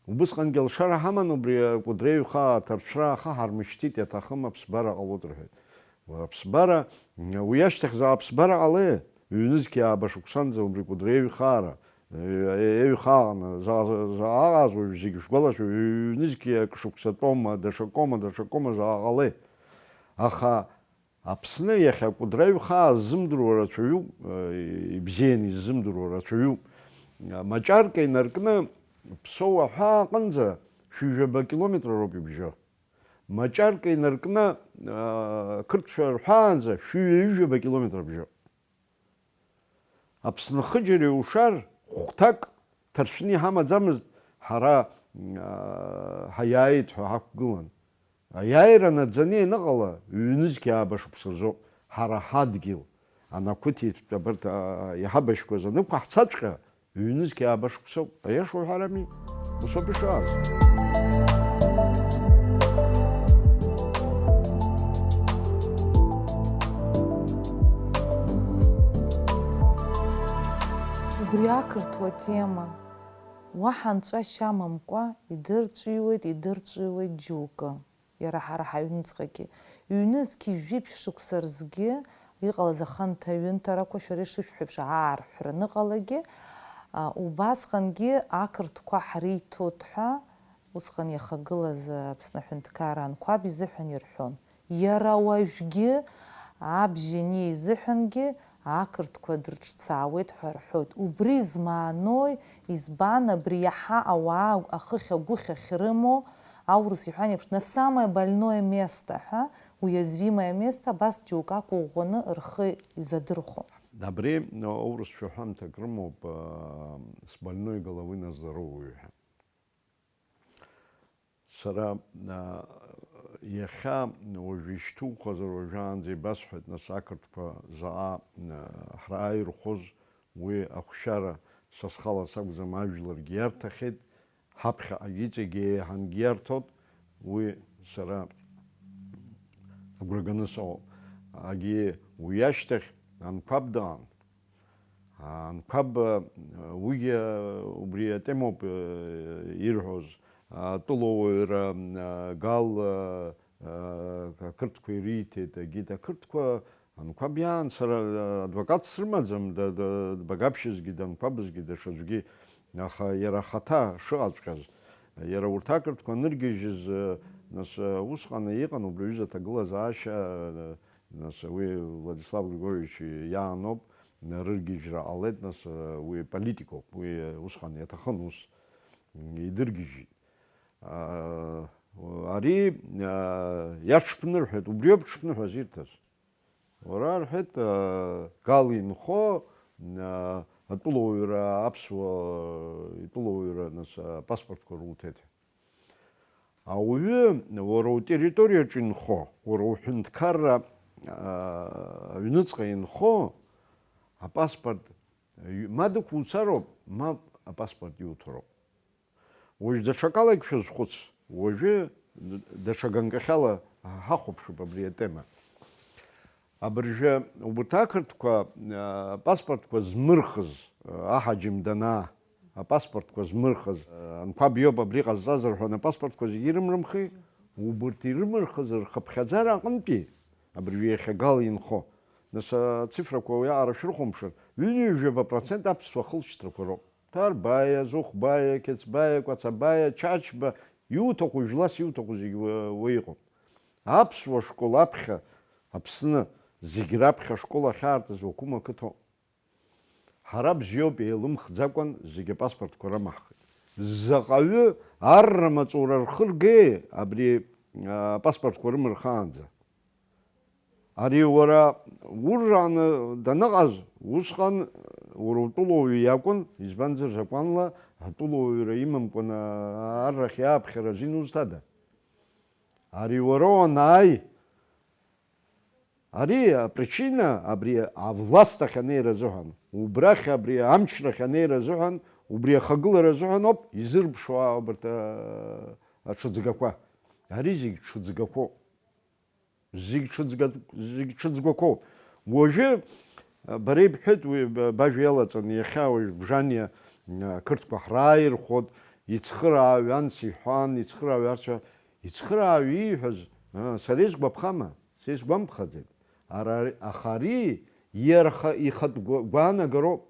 Убысҟангьы алшара ҳаман убри акәыдреҩхаа аҭарцәра, аха ҳармышьҭит, иаҭахым аԥсбара ҟалоит рҳәеит. Уара аԥсбара, уи ашьҭахь заҟа аԥсбара ҟалеи? Ҩнызқь ааба шықәсанӡа убри Кәыдреи еиҩхаара, еиҩхааны, заҟа, заҟа аҟаз уажә зегь шәгәалашәо, ҩнызқь акы шықәсатәома, даҽакома, даҽакома заҟа ҟалеи? Аха Аԥсны иахьа Кәыдра еиҩхаа ззымдыруа рацәаҩуп, ибзианы иззымдыруа рацәаҩуп. Маҷарка инаркны Ԥсоу аҳәаа аҟынӡа шәи жәаба километр роуп ибжьо. Маҷарка инаркны, аа, қырҭшәа рҳәаанӡа шәи ҩажәаба километр бжьоуп. Аԥсны хыџьара иушар, хәҭак ҭаршәны иҳамаӡамызт, ҳара, аа, ҳаиааит ҳәа ҳақәгылан. Аиааира наӡаны ианыҟала, ҩнызқь ааба шықәса рзоуп, ҳара ҳадгьыл анақәыҭиҭтә абарҭ, аа, иҳабашьқәаз анықәаҳцаҵәҟьа, Ҩнызқь ааба шықәсоуп, аиаша уҳәарами? Усоуп ишааз. Убри ақырҭуа тема, уаҳа нҵәашьа амамкәа, идырҵәиуеит, идырҵәиуеит џьоукы. Иара ҳара ҳаҩныҵҟагьы. Ҩнызқь жәиԥшь шықәса рзгьы иҟалаз аханҭаҩынҭарақәа шәара ишышәҳәо еиԥш аарҳәра аныҟалагьы, а, убасҟангьы ақырҭқәа ҳриҭоит ҳәа Усҟан иахагылаз Аԥсны аҳәынҭқарра анқәаб изыҳәан ирҳәон. Иара уажәгьы абжьы ани изыҳәангьы ақырҭқәа дрыҿцаауеит ҳәа рҳәоит. Убри змаанои, избан абри иаҳа ауаа ахыхь-агәыхь ахьрымоу, аурыс иҳәан еиԥш, на самое больное место ҳәа, уязвимое место, абас џьоук ақәыӷәӷәаны рхы изадырхәо. Абри аурысшәа ҳәамҭак рымоуп, с больной головы на здоровую ҳәа. Сара, а, иахьа уажә ишьҭуқәазар уажәаанӡа ибасҳәеит, нас, ақырҭқәа заҟа, а, ҳрааирхәоз, уи ахәшьара са схала сакәӡам, ажәларгьы иарҭахьеит, ҳаԥхьаҟагьы иҵегьы еиҳангьы иарҭоит, уи сара агәра ганы сыҟоуп. Агьи уи ашьҭахь анқәаб дыҟан. Анқәаб, уигьы убри атемоуп, э, ирҳәоз, атәылауаҩра, э, Гал, э, э, ақырҭқәа ириҭеит, егьит ақырҭқәа анқәаб иаан сара, э, адвокат срымаӡам, да, да, дбагабшьызгьы, данқәабызгьы, даҽаӡәгьы, аха иара ахаҭа шыҟаҵәҟьаз, иара урҭ ақырҭқәа аныргьежьыз, э, нас, э, усҟан иҟан убри аҩыза аҭагылазаашьа, э, нас уи Владислав Григорьевич иааноуп, рыргьежьра ҟалеит, нас, уи политикоуп, уи усҟан иаҭахын ус, идыргьежьит. Ари иаҽԥнырҳәеит, убриоуп ҽԥныҳәа зирҭаз. Уара, рҳәеит, Гал инхо, атәылауаҩра, аԥсуа итәылауаҩра, нас, апаспортқәа руҭеит. Ауаҩы уара утерриториаҿы инхо, уара уҳәынҭқарра, аа, аҩныҵҟа инхо, апаспорт, ҩ-, ма дықәуцароуп, ма апаспорт иуҭароуп. Уажә даҽакалагь шәазхәыц, уажәы д-, даҽа ганкахьала ҳахәаԥшып абри атема. Абыржәы убарҭ ақырҭқәа, а, паспортқәа змырхыз, а, аҳаџьым данаа, апаспортқәа змырхыз, а, анқәаб иоуп абри ҟазҵаз рҳәан, апаспортқәа зегьы ирымрымхи, убарҭ ирымырхыз рхыԥхьаӡара аҟынтәи, абыржәы иахьа Гал инхо, нас ацифрақәа уиаҟара шәрыхәамԥшыр, ҩынҩажәаба процент аԥсуа хылҵшьҭрақәа роуп. Ҭарбаиа, Зыхәбаиа, Қьецбаиа, Кәацабаиа, Чачба, иуҭаху жәлас иуҭаху зегьы уа, уа иҟоуп. Аԥсуа школ аԥхьа, Аԥсны, зегь раԥхьа ашкол ахьаартыз Уақәыма ақыҭоуп. Ҳара бзиоуп, еилымхӡакәан зегь апаспортқәа рымаҳхит. Заҟаҩы арра маҵура рхы ргеи абри, а, апаспортқәа рымырхаанӡа? Ари уара уррааны даныҟаз, усҟан уара утәылауаҩы иакәын, избанзар, закәанла атәылауаҩра имамкәан, а, аррахь иааԥхьара азин узҭада? Ари уара уанааи, ари апричина, абри авласт ахь анеира азыҳәан, убрахь абри амчрахь анеира азыҳәан, убри ахагылара азыҳәан ауп изырԥшуа убарҭ, а, аҽыӡгақәа. Ари зегь ҽыӡгақәоуп. Зегь ҽыӡга-, зегь ҽыӡгақәоуп. Уажәы, а, бара ибҳәеит уи, б-, бажәа иалаҵаны, иахьа уажә Бжаниа, а, ақырҭқәа ҳрааирхәот, ицхырааҩ анс иҳәан, ицхырааҩ арцәа, ицхырааҩ ииҳәаз, а, сара исгәаԥхама? Са исгәамԥхаӡеит. Ара, аха ари иара ха-, ихатә гәа-, гәаанагароуп.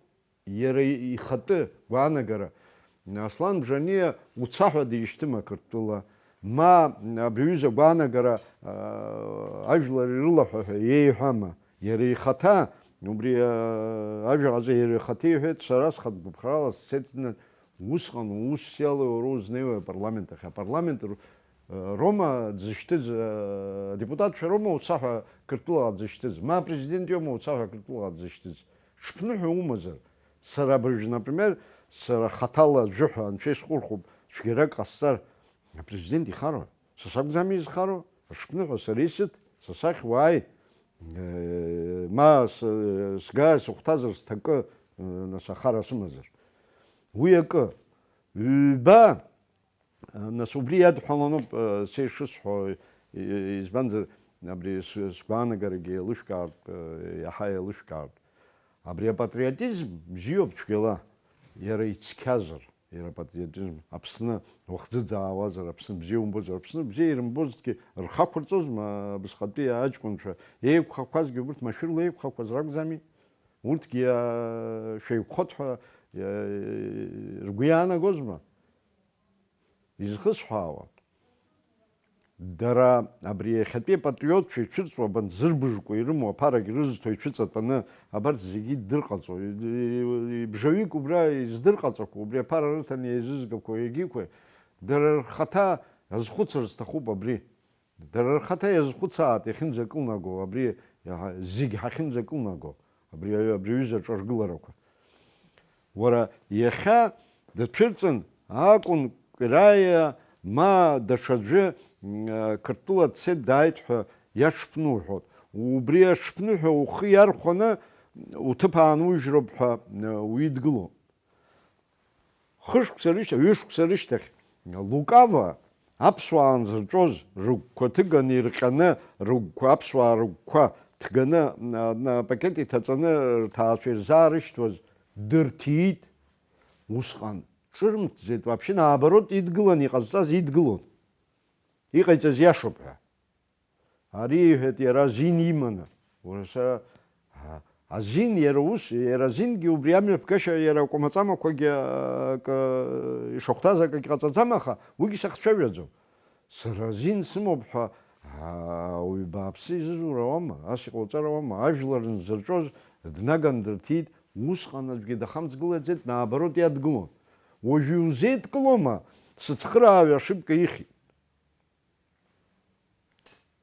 Иара ихатәы гәаанагара, Аслан Бжаниа уца ҳәа дишьҭым ақырҭтәыла, ма абри аҩыза агәаанагара, аа, ажәлар ирылаҳәа ҳәа иеиҳәама? Иара ихаҭа, убри, аа, ажәа ҟаҵа иара ихаҭа иҳәеит, сара схатә гәыԥхарала сцеит, усҟан ус иалоу уара узнеиуеи апарламент ахь? Апарламент р-, роума дзышьҭыз, аа, адепутатцәа роума уца ҳәа Қырҭтәылаҟа дзышьҭыз? Ма апрезидент иоума уца ҳәа Қырҭтәылаҟа дзышьҭыз? Ҽԥныҳәа умазар, сара абыржә, например, сара хаҭала жәаҳәа анцәа исхурхәоуп, цәгьарак ҟасҵар, апрезидент ихароу? Са сакәӡами изхароу? Аҽԥныҳәа сара исыҭ, са сахь уааи, э, ма с-, сга сыхәҭазар сҭакы, э, нас ахара сымазар. Уи акы. Ҩба, Нас убри иадҳәаланоуп, э, са ишысҳәо, и-, избанзар, абри с-, сгәаанагарагьы еилышәкаартә, э, иаҳа еилышәкаартә. Абри апатриотизм бзиоуп цәгьала, иара ицқьазар, иара апатриотизм, Аԥсны уахӡыӡаауазар, Аԥсны бзиа умбозар, Аԥсны бзиа ирымбозҭгьы рхы ақәырҵозма абасҟатәи аҷкәынцәа? Еиқәхақәазгьы убырҭ машәырла еиқәхақәаз ракәӡами? Урҭгьы, э, шәеиқәхоит ҳәа, э, ргәы иаанагозма? Изхысҳәаауа, дара абри иахьатәи апатриотцәа ицәырҵуа, абанҭ зырбыжқәа ирымоу аԥарагь рызҭо ицәыҵатәаны, абарҭ зегьы иддырҟаҵо, ибжаҩык убра издырҟаҵақәо, убри аԥара рыҭаны еизызгақәо егьиқәа, дара рхаҭа азхәыцыр зҭахуп абри. Дара рхаҭа иазхәыцаат иахьынӡакылнаго, абри иаҳа-, зегь ҳахьынӡакылнаго, абри аҩ-, абри аҩыза аҿаргыларақәа. Уара, иахьа дацәырҵын акәын, Кәираиа ма даҽаӡәы, м, Қырҭтәыла дцеит, дааит ҳәа иаҽԥныҳәоит. Убри аҽԥныҳәа ухы иархәаны уҭыԥ аанужьроуп ҳәа, м, уидгыло. Хышықәса рышьҭахь, ҩышықәса рышьҭахь Лукава аԥсуаа анзырҵәоз, рыгәқәа ҭыганы ирҟьаны, рыгәқәа, аԥсуаа рыгәқәа ҭганы, на-, на-, пакет иҭаҵаны рҭаацәа ирзаарышьҭуаз дырҭиит. Усҟан ҿырымҭӡеит, вообще, наоборот, идгылан, иҟазҵаз идгылон. Иҟаиҵаз иашоуп ҳәа. Ари иҳәеит иара азин иманы. Уара сара, а, азин иара ус, иара азингьы убри амҩаԥгашьа иара акәамаҵамақәагьы, а, акы, ишахәҭаз акгьы ҟаҵаӡам, аха уигьы сахцәажәаӡом. Сара азин сымоуп ҳәа, а, ауаҩ бааԥсы изызур ауама, ас иҟауҵар ауама, ажәлар нзырҵәоз днаган дырҭиит, усҟан аӡәгьы дахамҵгылаӡеит, наоборот иадгылон. Уажә иузеидкылома, сыцхырааҩ ашыпка ихьит.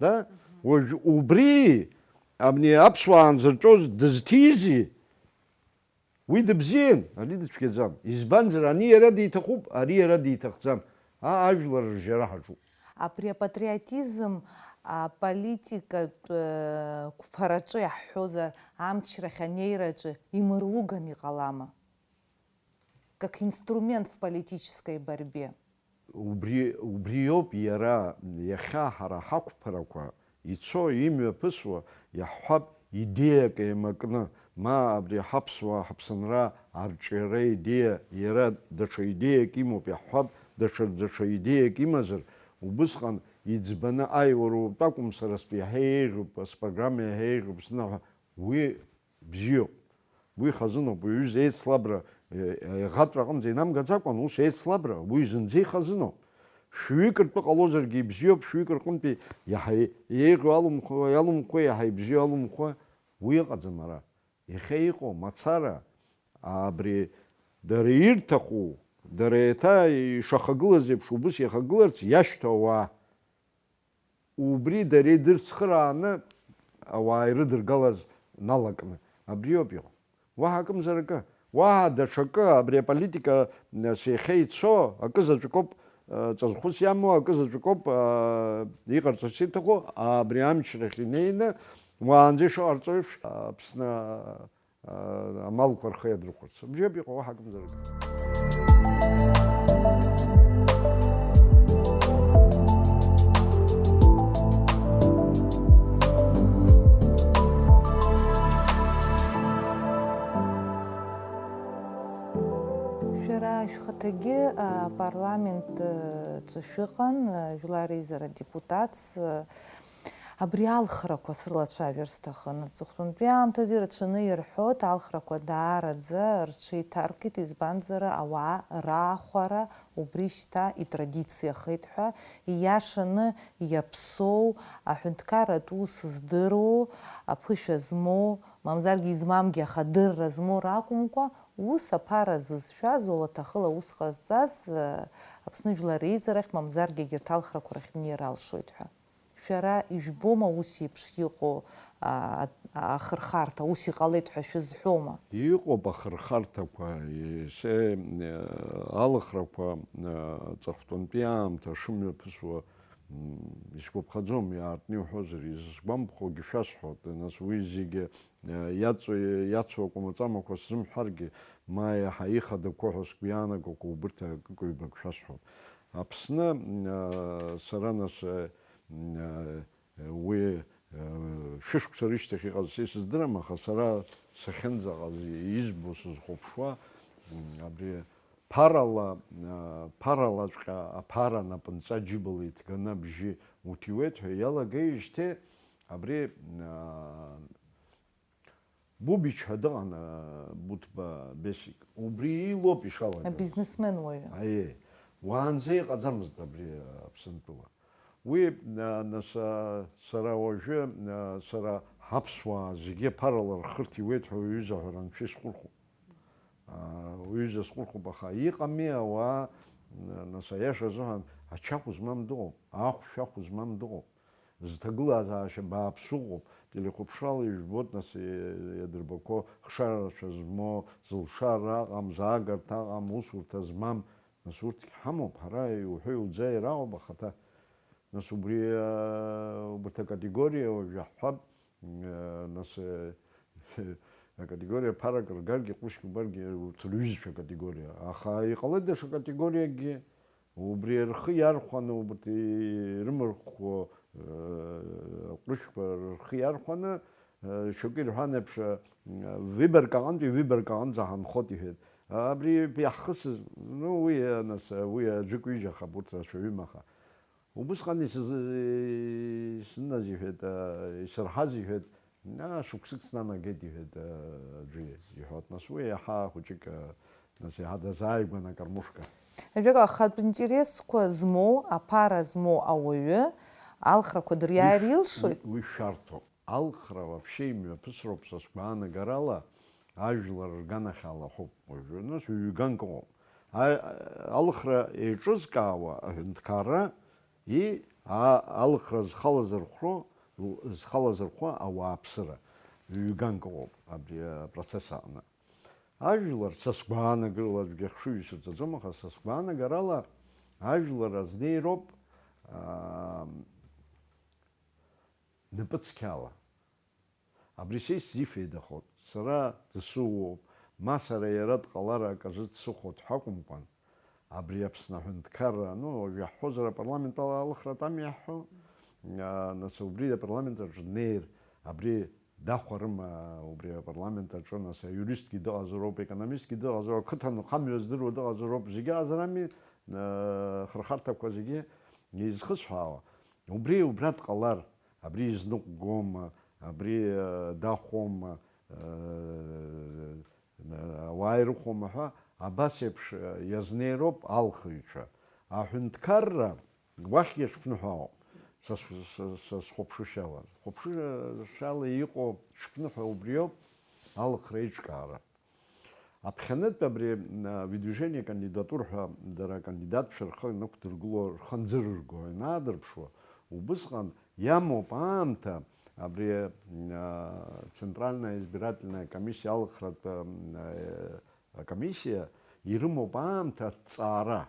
Да? Уажә убри, абни аԥсуаа анзырҵәоз дызҭизи? Уи дыбзиан, ари дыцәгьаӡам. Избанзар, ани иара диҭахуп, ари иара диҭахӡам. А, ажәлар ржьара ҳаҿуп. Абри апатриотизм аполитикатә, э, қәԥараҿы иаҳҳәозар, амчрахь анеираҿы имыруган иҟалама? Как инструмент в политической борьбе. Убри, убриоуп иара иахьа ҳара ҳақәԥарақәа ицо, имҩаԥысуа, иаҳҳәап, идеиак еимакны, ма абри ҳаԥсуаа ҳаԥсынра арҿиара идеиа, иара даҽа идеиак имоуп, иаҳҳәап, даҽа, даҽа идеиак имазар, убысҟан иӡбаны, ааи, уара утәы акәым, сара стәы иаҳа еиӷьуп, спрограмма иаҳа еиӷьуп, снаҳәа, уи бзиоуп. Уи хазыноуп, уи аҩыза еицлабра, е, еиӷатәра аҟынӡа инамгаӡакәан, ус еицлабра, уи зынӡа ихазыноуп. Шәҩык ртәы ҟалозаргьы ибзиоуп, шәҩык рҟынтәи иаҳа еиӷьу алумхуа, иалумхуа, иаҳа ибзиоу алумхуа, уи ыҟаӡам ара. Иахьа иҟоу мацара, абри дара ирҭаху, дара еиҭа ишахагылаз еиԥш убыс иахагыларц иашьҭоу ауаа. Убри дара идырцхырааны ауаа ирыдыргалаз налакны. Абриоуп иҟоу. Уаҳа акымзар акы. Уаҳа даҽакы, абри аполитика, нас, иахьа ицо, акы заҵәыкоуп, э, ҵазхәыс иамоу, акы заҵәыкоуп, э, иҟарҵарц иҭаху, абри амчрахь инеины, уаанӡа ишыҟарҵо еиԥш, Аԥсны амалқәа рхы иадырхәарц. Абжьоуп иҟоу, уаҳа акымзарак. Шәара шәхаҭагьы апарламент аҿы шәыҟан, жәлар реизара адепутатс. Абри алхрақәа срылацәажәар сҭахын. Аҵыхәтәантәи аамҭазы ирацәаны ирҳәоит, алхрақәа даараӡа рҽеиҭаркит, избанзар, ауаа раахәара убри шьҭа итрадициахеит ҳәа, ииашаны иаԥсоу, аҳәынҭқарратә ус здыруоу, аԥышәа змоу, мамзаргьы измамгьы, аха адырра змоу ракәымкәа, ус аԥара зызшәаз, уалаҭахыла аус ҟазҵаз, Аԥсны Жәлар Реизарахь, мамзаргьы егьырҭ алхрақәа рахь днеир алшоит ҳәа. Шәара ижәбома ус еиԥш иҟоу, а, а, ахырхарҭа, ус иҟалеит ҳәа шәызҳәома? Иҟоуп ахырхарҭақәа, есе, э, алхрақәа, э, ҵыхәтәантәи аамҭа шымҩаԥысуа, м, исгәаԥхаӡом, иаартны иуҳәозар, изысгәамԥхогьы шәасҳәоит, нас уи зегьы, э, иаҵо-, иацу акәамаҵамақәа сзымҳәаргьы, ма иаҳа ихадақәоу ҳәа сгәы иаанагақәоу убырҭ акык-ҩбак шәасҳәоит. Аԥсны, э, сара нас, э, м, э, Уи, э, шәышықәса рышьҭахь иҟаз са исыздырам, аха сара сахьынӡаҟаз, избо, сызхәаԥшуа, м, абри ԥарала, э, ԥаралаҵәҟьа аԥара напынҵа џьыбала иҭганы абжьы уҭиуеит ҳәа иалагеижьҭеи абри, э, Бубич ҳәа дыҟан, а, Буҭба Бесик. Убри илоуп ишалага. Абизнесмен уаҩы. Аиеи. Уаанӡа иҟаӡамызт абри Аԥсынтәыла. Уи, а, нас, а, сара уажәы, а, сара ҳаԥсуаа зегьы аԥарала рхы рҭиуеит ҳәа уҩыза ҳәа анцәа исҟәырхуп. А, уҩыза сҟәырхуп, аха иҟами ауаа, а, нас аиаша азыҳәан ачахә змам дыҟоуп, ахәшә ахә змам дыҟоуп. Зҭагылазаашьа бааԥс ыҟоуп, телехәаԥшрала ижәбоит, нас, е-, иадырбақәоу хшара рацәа змоу, зылшара аҟам, заагарҭа аҟам, усурҭа змам, нас урҭгь ҳамоуп, ҳара иуҳәо иуӡа ираҟоуп ахаҭа. Нас убри, э, убарҭ акатегориа уажә иаҳҳәап, э, нас, э, акатегориа ԥарак ргаргьы, ҟәышк убаргьы, урҭ рҩызцәа акатегориа. Аха иҟалеит даҽа категориакгьы, убри рхы иархәаны, убарҭ ирымархәхо, э, ҟәрышьқәа рхы иархәаны, э, шьоукы ирҳәан еиԥш, э, выборка аҟынтәи выборка аҟынӡа ҳанхоит иҳәеит. Абри иаҳхысыз, ну, уи, э, нас, э, уи аӡәык-ҩыџьахап, урҭ рацәаҩым, аха. Убысҟан исыз-, исынназ иҳәеит, э, исырҳаз иҳәеит, аа, шықәсык снанагеит, иҳәеит, э, аӡәы иҳәоит. Нас уи иаҳа хәыҷык, э, нас иаҳа дазааигәан акормушка. Ажәак, ахатә интересқәа змоу, аԥара змоу ауаҩы алхрақәа дыриааир Уи ш-, илшоит? Уи, уи шәарҭоуп. Алхра вообще имҩаԥысроуп са сгәаанагарала, ажәлар рганахь алаҳәуп. Уажәы, нас, ҩганк ыҟоуп. А-, алхра еиҿызкаауа аҳәынҭқарра, и, а-, алхра зхалазырхәро, зхалазырхәо ауааԥсыра. Ҩганк ыҟоуп абри апроцесс аҟны. Ажәлар, са сгәаанагарала, аӡәгьы ахшыҩ исырҵаӡом, аха са сгәаанагарала, ажәлар азнеироуп, аа, напыцқьала. Абри са исзифеидахоит. Сара дсыуоуп, ма сара иара дҟалар аказы дсыхәоит ҳәа акәымкәан, абри Аԥсны аҳәынҭқарра, ну, уажә иаҳҳәозар, апарламент ала алхратә ами иаҳҳәо, а, нас убри апарламент аҿы днеир, абри дахәарыма убри апарламент аҿы, нас аиуристгьы дыҟазароуп, аекономистгьы дыҟазароуп, ақыҭанхамҩа здыруа дыҟазароуп, зегьы ыҟазарами, а, хырхарҭақәа зегьы изхысҳәаауа. Убри убра дҟалар, абри изныҟәгома, абри, э, дахәома, э, ауаа ирыхәома ҳәа, абас еиԥш, э, иазнеироуп алхыҩцәа. Аҳәынҭқарра уахьгьы шԥныҳәаауп, са с-, са, са схәаԥшышьала. Хәаԥшышьала иҟоу шԥныҳәа убриоуп алхра еиҿкаара. Аԥхьанытә абри, а, Выдвижение кандидатур ҳәа дара акандидатцәа рхы инықәдыргыло, рхы анӡырырго ианаадырԥшуа, убысҟан иамоуп аамҭа абри, а, Центральная избирательная комиссиа, алхратә, а, а, комиссиа ирымоуп аамҭа аҭҵаара.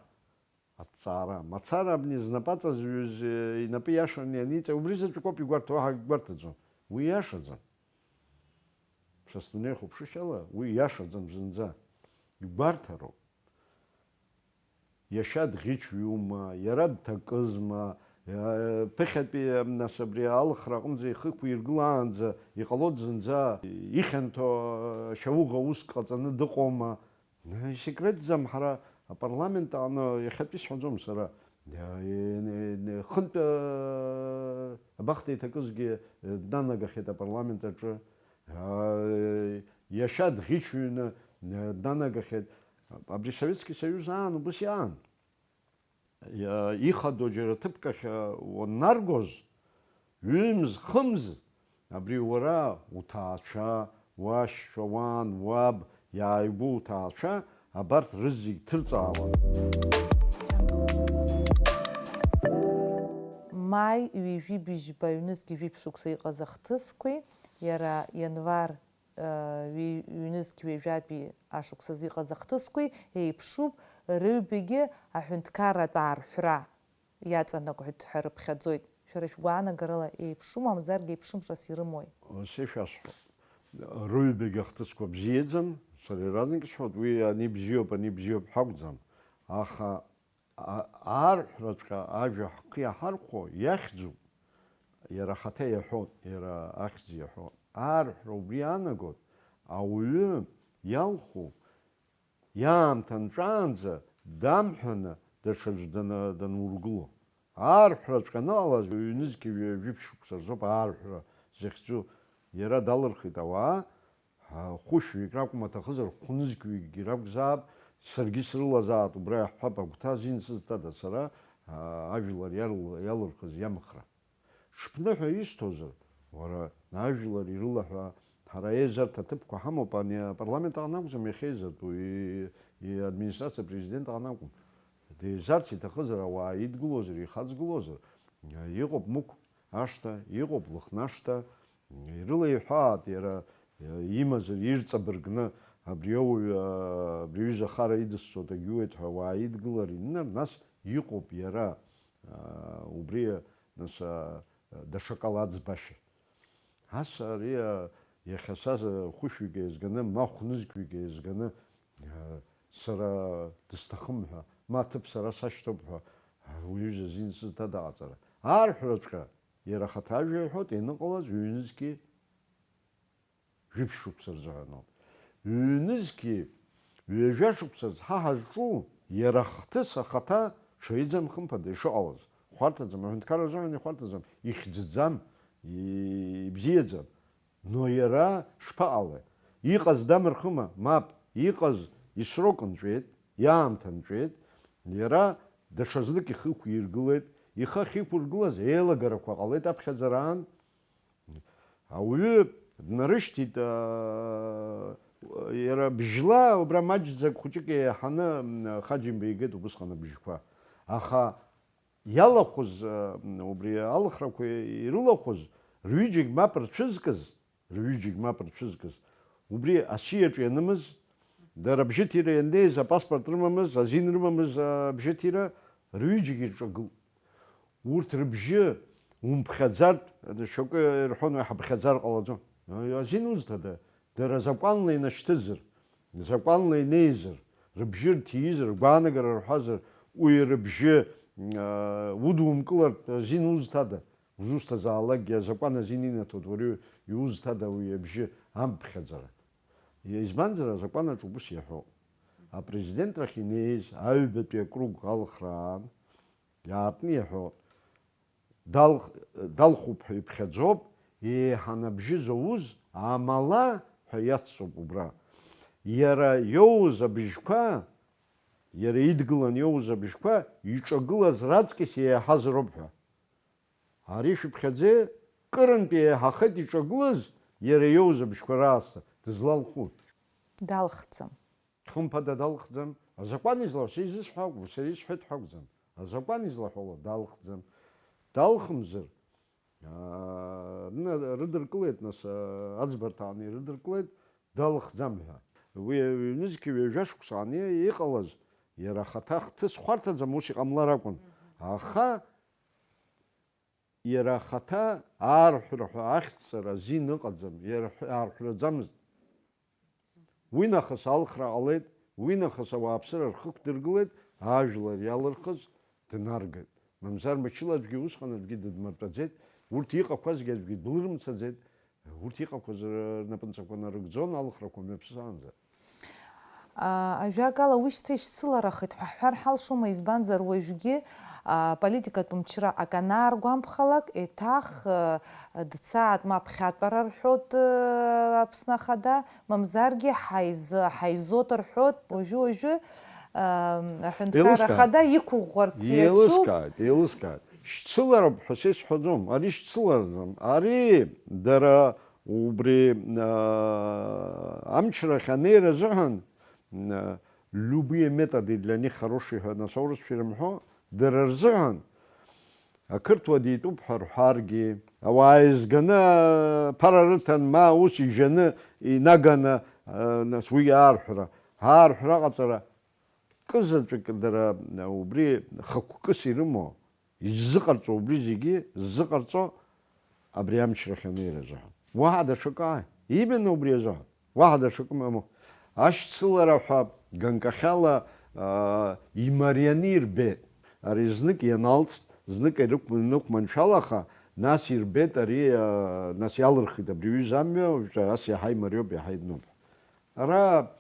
Аҭҵаара. Мацара абни знапы аҵазҩыз, э, инапы иашаны ианиҵа, убри заҵәык ауп игәарҭо, уаҳа акгьы гәарҭаӡом. Уи иашаӡам. Са сдунеи хәаԥшышьала, уи иашаӡам зынӡа. Игәарҭароуп. Иашьа дӷьычҩума, иара дҭакызма, э, ԥыхьатәи, нас, абри алхра аҟынӡа ихы ықәиргылаанӡа иҟалоит зынӡа, ихьанҭоу ашьауӷа уск ҟаҵаны дыҟоума? Исекретӡам, ҳара апарламент аҟны иахьатәи сҳәаӡом сара. Хынтә, э, абахҭа иҭакызгьы, э, днанагахьеит апарламент аҿы. Э, иашьа дӷьычҩны, э, днанагахьеит. Абри Советский Союз аан убыс иаан. Иа-, ихадоу џьара ҭыԥк ахь, а, уаннаргоз, ҩымз, хымз, абри уара, уҭаацәа, уашьцәа, уан, уаб, иааигәоу уҭаацәа, абарҭ рызегь ҭырҵаауан. Маи ҩажәи быжьба ҩнызқь жәиԥшь шықәса иҟаз ахҭысқәеи, иара ианвар ҩи-, ҩнызқь ҩажәатәи ашықәсазы иҟаз ахҭысқәеи еиԥшуп, рыҩбагьы аҳәынҭқарратә аарҳәра иаҵанакуеит ҳәа рыԥхьаӡоит. Шәара шәгәаанагарала еиԥшума, мамзаргьы еиԥшымшас ирымои? Ус ишәасҳәо, рыҩбагьы ахҭысқәа бзиаӡам, сара иаразнак исҳәоит, уи ани бзиоуп, ани бзиоуп ҳәа акәӡам, аха А-, аарҳәраҵәҟьа ажәа ҳхы иаҳархәо иахьӡуп, иара ахаҭа иаҳәоит, иара ахьӡ иаҳәоит. Аарҳәра убри иаанагоит, ауаҩы иалху иаамҭа нҵәаанӡа дамҳәаны даҽаӡә дана-, данургыло. Аарҳәраҵәҟьа аныҟалаз ҩнызқьи ҩажәи ԥшьықәса рзоуп аарҳәра захьӡу. Иара далырхит ауаа, Хәышәҩык ракәым, аҭахызар, хәнызқьҩыкгьы ракәзаап, Саргьы срылазаат, убра иаҳҳәап, агәҭа азин сызҭада сара, аа, ажәлар иарл-, иалырхыз иамхра. Ҽԥныҳәа исҭозар, уара, ажәлар ирылаҳәа, ҳара еизарҭа ҭыԥқәа ҳамоуп, ани апарламент аҟны акәӡам иахьеизартәу, и-, и-, администрациа президент аҟны акәым. Деизарц иҭахызар, ауаа идгылозар, ихаҵгылозар, иҟоуп Мықә ашҭа, иҟоуп Лыхнашҭа, ирылеиҳәаат иара имазар ирҵабыргны абри ауаҩ, абри аҩыза ахара идысҵоит, агьиуеит ҳәа ауаа идгылар иннар, нас иҟоуп иара, аа, убри, нас, аа, даҽакала аӡбашьа. Ас ари, аа, иахьа са хәышәҩык еизганы, ма хәнызқьҩык еизганы, аа, сара дысҭахым ҳәа, ма аҭыԥ сара сашьҭоуп ҳәа, аа, уи аҩыза азин сызҭада аҟаҵара. Арҳәраҵәҟьа иара ахаҭа ажәа иҳәоит, ианыҟалаз ҩнызқьи жәиԥшь шықәса рзыҳәан ауп. Ҩнызқьи ҩажәа шықәса рзы ҳа ҳазҿу, иара ахҭыс ахаҭа ҽаиӡам, хымԥада, ишыҟалаз. Хәарҭаӡам, аҳәынҭқарра азыҳәан ихәарҭаӡам, ихьӡӡам, ибзиаӡам. Но иара шԥаҟалеи? Иҟаз дамырхыма? Мап, иҟаз исрок нҵәеит, иаамҭа нҵәеит. Иара даҽазнык ихы ықәиргылеит, ихы ахьиқәыргылаз еилагарақәа ҟалеит аԥхьаӡараан. Ауаҩы днарышьҭит, аа, иара бжьла убра маҷӡак хәыҷык еиҳаны, м, Хаџьымба игеит убысҟан абжьқәа. Аха иалахәыз, аа, убри алхрақәа ирылахәыз, рҩыџьегь мап рцәызкыз, рҩыџьегь мап рцәызкыз, убри асиаҿ ианымыз, дара абжьыҭира ианнеиз, апаспорт рымамыз, азин рымамыз, абжьыҭира, рҩыџьегь ирҿагылт. Урҭ рыбжьы умԥхьаӡартә, шьоукы ирҳәон, уи ҳаԥхьаӡар ҟалаӡом. Азин узҭада? Дара закәанла инашьҭызар, закәанла инеизар, рыбжьы рҭиизар, ргәаанагара рҳәазар, уи рыбжьы, аа, удумкылартә азин узҭада? Узусҭазаалакгьы азакәан азин инаҭоит, уара иузҭада уи абжьы амԥхьаӡара? Избанзар, азакәанаҿ убыс иаҳәоуп. Апрезидентрахь инеиз аҩбатәи акруг алхраан, иаартны иаҳәоит. Далх-, далхуп ҳәа иԥхьаӡоуп, еиҳаны абжьы зауз амала ҳәа иацҵоуп убра. Иара иоуз абжьқәа, иара идгылан иоуз абжьқәа иҿагылаз раҵкыс еиҳазароуп ҳәа. Ари шәыԥхьаӡеи, кырынтә еиҳахеит иҿагылаз, иара иоуз абжьқәа раасҭа дызлалху? Далхӡам. Хымԥада далхӡам. Азакәан излаҳәо, са изысҳәо акәым, сара исҳәеит ҳәа акәӡам. Азакәан излаҳәо ала далхӡам. Далхымзар, аа, рына-, рыдыркылеит, нас, аа, аӡбарҭа ааны ирыдыркылеит, далхӡам ҳәа. Уи ҩнызқьи ҩажәа шықәса ааны иҟалаз, иара ахаҭа хҭыс хәарҭаӡам, ус иҟамлар акәын. Аха иара ахаҭа аарҳәра ҳәа ахьӡҵара азин ыҟаӡам, иара ҳәа-, аарҳәраӡамызт. Уи нахыс алхра ҟалеит, уи нахыс ауааԥсыра рхы ықәдыргылеит, ажәлар иалырхыз днаргеит. Мамзар мчыла аӡәгьы усҟан аӡәгьы дыдмыртәаӡеит, урҭ иҟақәазгьы аӡәгьы длырымцаӡеит, урҭ иҟақәаз рнапынҵақәа нарыгӡон алхрақәа мҩаԥысаанӡа. А, ажәакала, уи шьҭа ишьцыларахеит ҳәа ҳҳәар ҳалшома, избанзар, уажәгьы, а, политикатә мчра акы анааргәамԥхалак, еиҭах, а, дцаат, ма ԥхьатәара рҳәоит, а, Аԥсны Ахада, мамзаргьы ҳаизы-, ҳаизот рҳәоит, уажәы-уажәы, а, аҳәынҭқарра Еилыскааит. Ахада иқәыӷәӷәарц иаҿуп. Еилыскааит, еилыскааит. Шьцылароуп ҳәа са исҳәаӡом, ари шьцылараӡам, ари дара убри, а, амчрахь анеира азыҳәан, а, любые методы для них хорошие ҳәа, нас аурысшәа ирымҳәо, дара рзыҳәан ақырҭуа дитәуп ҳәа рҳәаргьы, ауаа еизганы, а, ԥара рыҭан, ма ус ижьаны инаганы, а, нас уи аарҳәра, аарҳәра аҟаҵара кызаҵәык дара, а, убри хықәкыс ирымоу, иззыҟарҵо убри зегьы ззыҟарҵо абри амчрахь анеира азыҳәан. Уаҳа даҽакы ааи, именно убри азыҳәан. Уаҳа даҽакы мамоу. Ашьцылара ҳәа ганкахьала, аа, имарианы ирбеит. Ари знык ианалҵт, знык ирықә-, инықәманшәалаха, нас ирбеит ари, аа, нас иалырхит абри ҩыза амҩа, уажәшьҭа ас иаҳа имариоуп, иаҳа иднуп. Ара,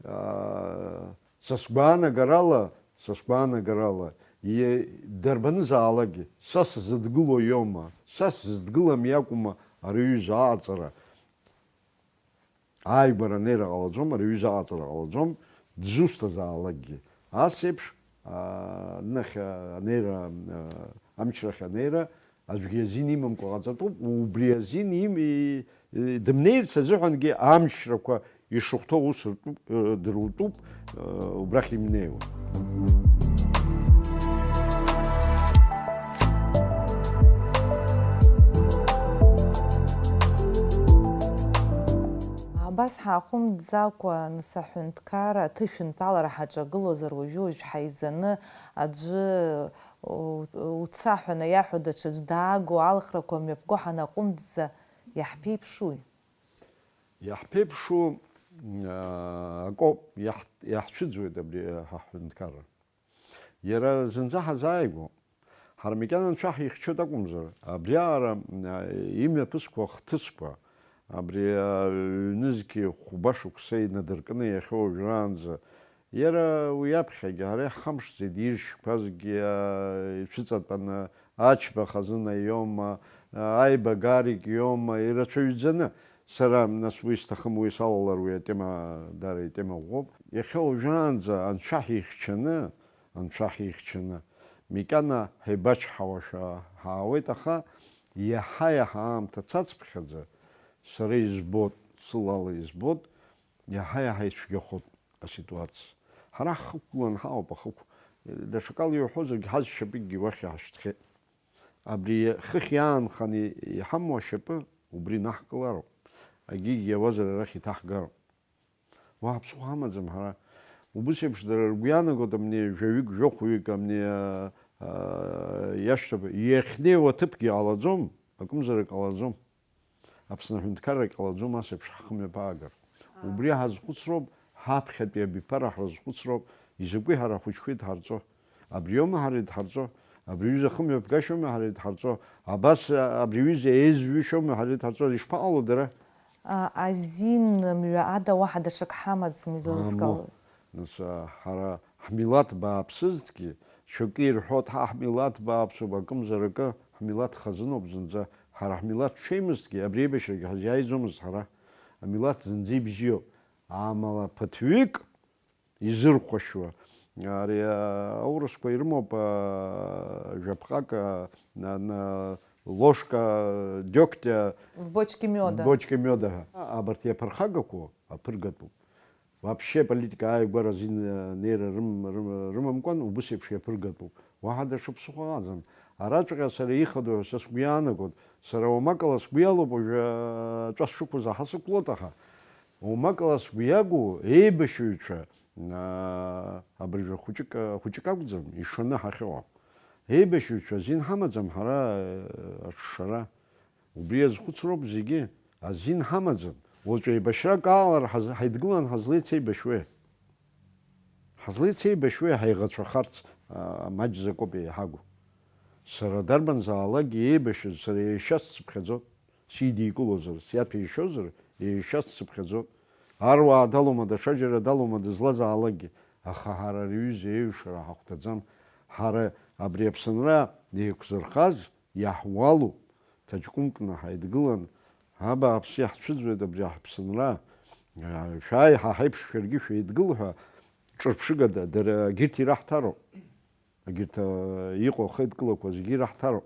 аа, са сгәаанагарала, са сгәаанагарала, иа-, дарбанызаалакгьы, са сзыдгыло иоума, са сзыдгылам иакәума ари аҩыза аҟаҵара? Ааигәара анеира ҟалаӡом, ари аҩыза аҟаҵара ҟалаӡом, дызусҭазаалакгьы. Ас еиԥш, аа, нахь анеира, аа, амчрахь анеира, аӡәгьы азин имамкәа ҟаҵатәуп, убри азин им-, и-, и-, дымнеирц азыҳәангьы амчрақәа ишыхәҭоу ус ртәуп, э, дырутәуп, э, убрахь имнеиуа. Абас ҳааҟәымҵӡакәа, нас, аҳәынҭқарра аҭышәынтәалара ҳаҿагылозар, уажәы-уажә ҳаизаны аӡәы у-, уца ҳәа наиаҳәо, даҽаӡә дааго, алхрақәа мҩаԥго ҳанаҟәымҵӡа, иаҳԥеиԥшуи? Иаҳԥеиԥшу, аа, акоуп, иаҳ-, иаҳцәыӡуеит абри ҳаҳәынҭқарра. Иара зынӡа ҳазааигәоуп. Ҳара макьана анцәа ҳихьчоит акәымзар, абриаҟара, аа, имҩаԥысқәа ахҭысқәа, абри, аа, ҩнызқьи хәба шықәса инадыркны иахьа уажәраанӡа, иара уи аԥхьагьы ҳара иаҳхамԥшӡеит, иршьқәазгьы, аа, ицәыҵатәаны, Ачба хазына иоума, аа, аибагарагь иоума, ирацәаҩӡаны. Сара, нас, уи сҭахым, уи салалар, уи атема, даара итема ӷәӷәоуп. Иахьа уажәраанӡа анцәа ҳихьчаны, анцәа ҳихьчаны, макьана ҳаибачҳауашәа ҳаауеит, аха иаҳа-иаҳа аамҭа цацԥхьаӡа, сара избоит, сылала избоит, иаҳа-иаҳа ицәгьахоит аситуациа. Ҳара ҳхықәгылан ҳаауп ахықә. Даҽакала иуҳәозаргьы, ҳазшьапыкгьы уахь иаҳшьҭхьеит. Абри хыхь иаанханы иҳамоу ашьапы убри наҳкылароуп. Агьигь иауазар арахь иҭаҳгароуп. Уаҳа ԥсыхәа ҳамаӡам ҳара. Убыс еиԥш дара ргәы иаанагоит, абни жәаҩык, жәохәҩык, абни, а, а, иашьҭоуп, иахьнеиуа аҭыԥгьы ҟалаӡом, акымзарак ҟалаӡом. Аԥсны аҳәынҭқаррагь ҟалаӡом ас еиԥш ҳхымҩаԥаагар. Убри ҳазхәыцроуп, ҳаԥхьатәи абиԥара ҳрызхәыцроуп, изакәи ҳара ахәыҷқәа идҳарҵо? Абриоума ҳара идҳарҵо? Абри аҩыза хымҩаԥгашьоума ҳара идҳарҵо? Абас, а, абри аҩыза еизҩышьоума ҳара идҳарҵо? Ишԥаҟало дара? А, азин мҩа ада уаҳа даҽак ҳамаӡам, излалыскаауа. Мамоу, нас, а, ҳара ҳмилаҭ бааԥсызҭгьы, шьоукы ирҳәоит, ҳа ҳмилаҭ бааԥсуп, акымзар акы, ҳмилаҭ хазыноуп зынӡа. Ҳара ҳмилаҭ ҽеимызҭгьы, абри аибашьрагьы ҳазиааиӡомызт ҳара. Амилаҭ зынӡа ибзиоуп. Амала ԥыҭҩык изырхәашьуа, ари, а, аурысқәа ирымоуп, а, жәаԥҟак, а, на, на, ложка дегтя В бочке мёда. В бочке мёда ҳәа. Абарҭ иаԥырхагақәоу аԥыргатәуп. Вообще аполитика ааигәара азин, а, неира рым-, рым-, рымамкәан, убыс еиԥш иаԥыргатәуп. Уаҳа даҽа ԥсыхәа ыҟаӡам. Араҵәҟьа сара ихадоу ҳәа са сгәы иаанагоит. Сара уамакала сгәы иалоуп, уажәы, а, аҵәа сшықәыз аҳа сықәлоит, аха уамакала сгәы иагу еибашьыҩцәа, аа, абыржәы хәыҷык, хәыҷык акәӡам, ишаны ҳахьыҟоу. Еибашьыҩцәа азин ҳамаӡам ҳара, а, аҽшара. Убри азхәыцроуп зегьы, азин ҳамаӡам. Уаҵәы еибашьрак аалар ҳаз-, ҳаидгылан ҳазлеицеибашьуеи? Ҳазлеицеибашьуеи ҳаиӷацәахарц, а, маҷӡакоуп еиҳагу. Сара дарбанзаалакгьы еибашьыз сара еишьа сцыԥхьаӡоит. Сидикылозар, сиаҭәеишьозар, еишьа сцыԥхьаӡоит. Аруаа далоума, даҽаџьара далоума дызлазаалакгьы, аха ҳара ари аҩыза еиҩшара ҳахәҭаӡам. Ҳара абри Аԥсынра еиқәзырхаз иаҳуалуп, ҭаҷкәымкны ҳаидгылан, абааԥс, иаҳцәыӡуеит абри ҳԥсынра, шәааи, ҳа ҳаиԥш шәаргьы шәеидгыл ҳәа ҿырԥшыгада, дара, егьырҭ ираҳҭароуп. Егьырҭ, а, иҟоу ахеидкылақәа зегьы ираҳҭароуп.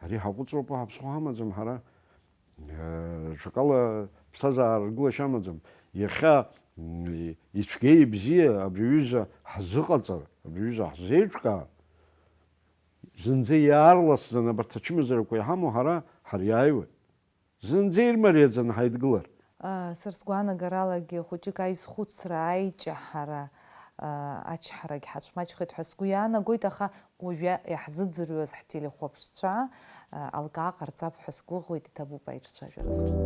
Ари ҳаҟәыҵроуп, ҳаԥсуа ҳамаӡам ҳара. Э, ҽакала ԥсҭазаара ргылашьа амаӡам. Иахьа, м, ицәгьа ибзиа абри аҩыза ҳзыҟаҵар, абри аҩыза ҳзеиҿкаар, зынӡа иаарласӡаны абарҭ ачымазарақәа иҳамоу ҳара ҳариааиуеит. Зынӡа ирмариаӡаны ҳаидгылар. Сара сгәаанагаралагьы хәыҷык аизхәыцра, аиҷаҳара, ачҳарагь ҳацәмаҷхеит ҳәа сгәы иаанагоит, аха уажәы иаҳзыӡырҩуаз ҳтелехәаԥшцәа алкаа ҟарҵап ҳәа сгәыӷуеит, иҭабуп аиҿцәажәаразы.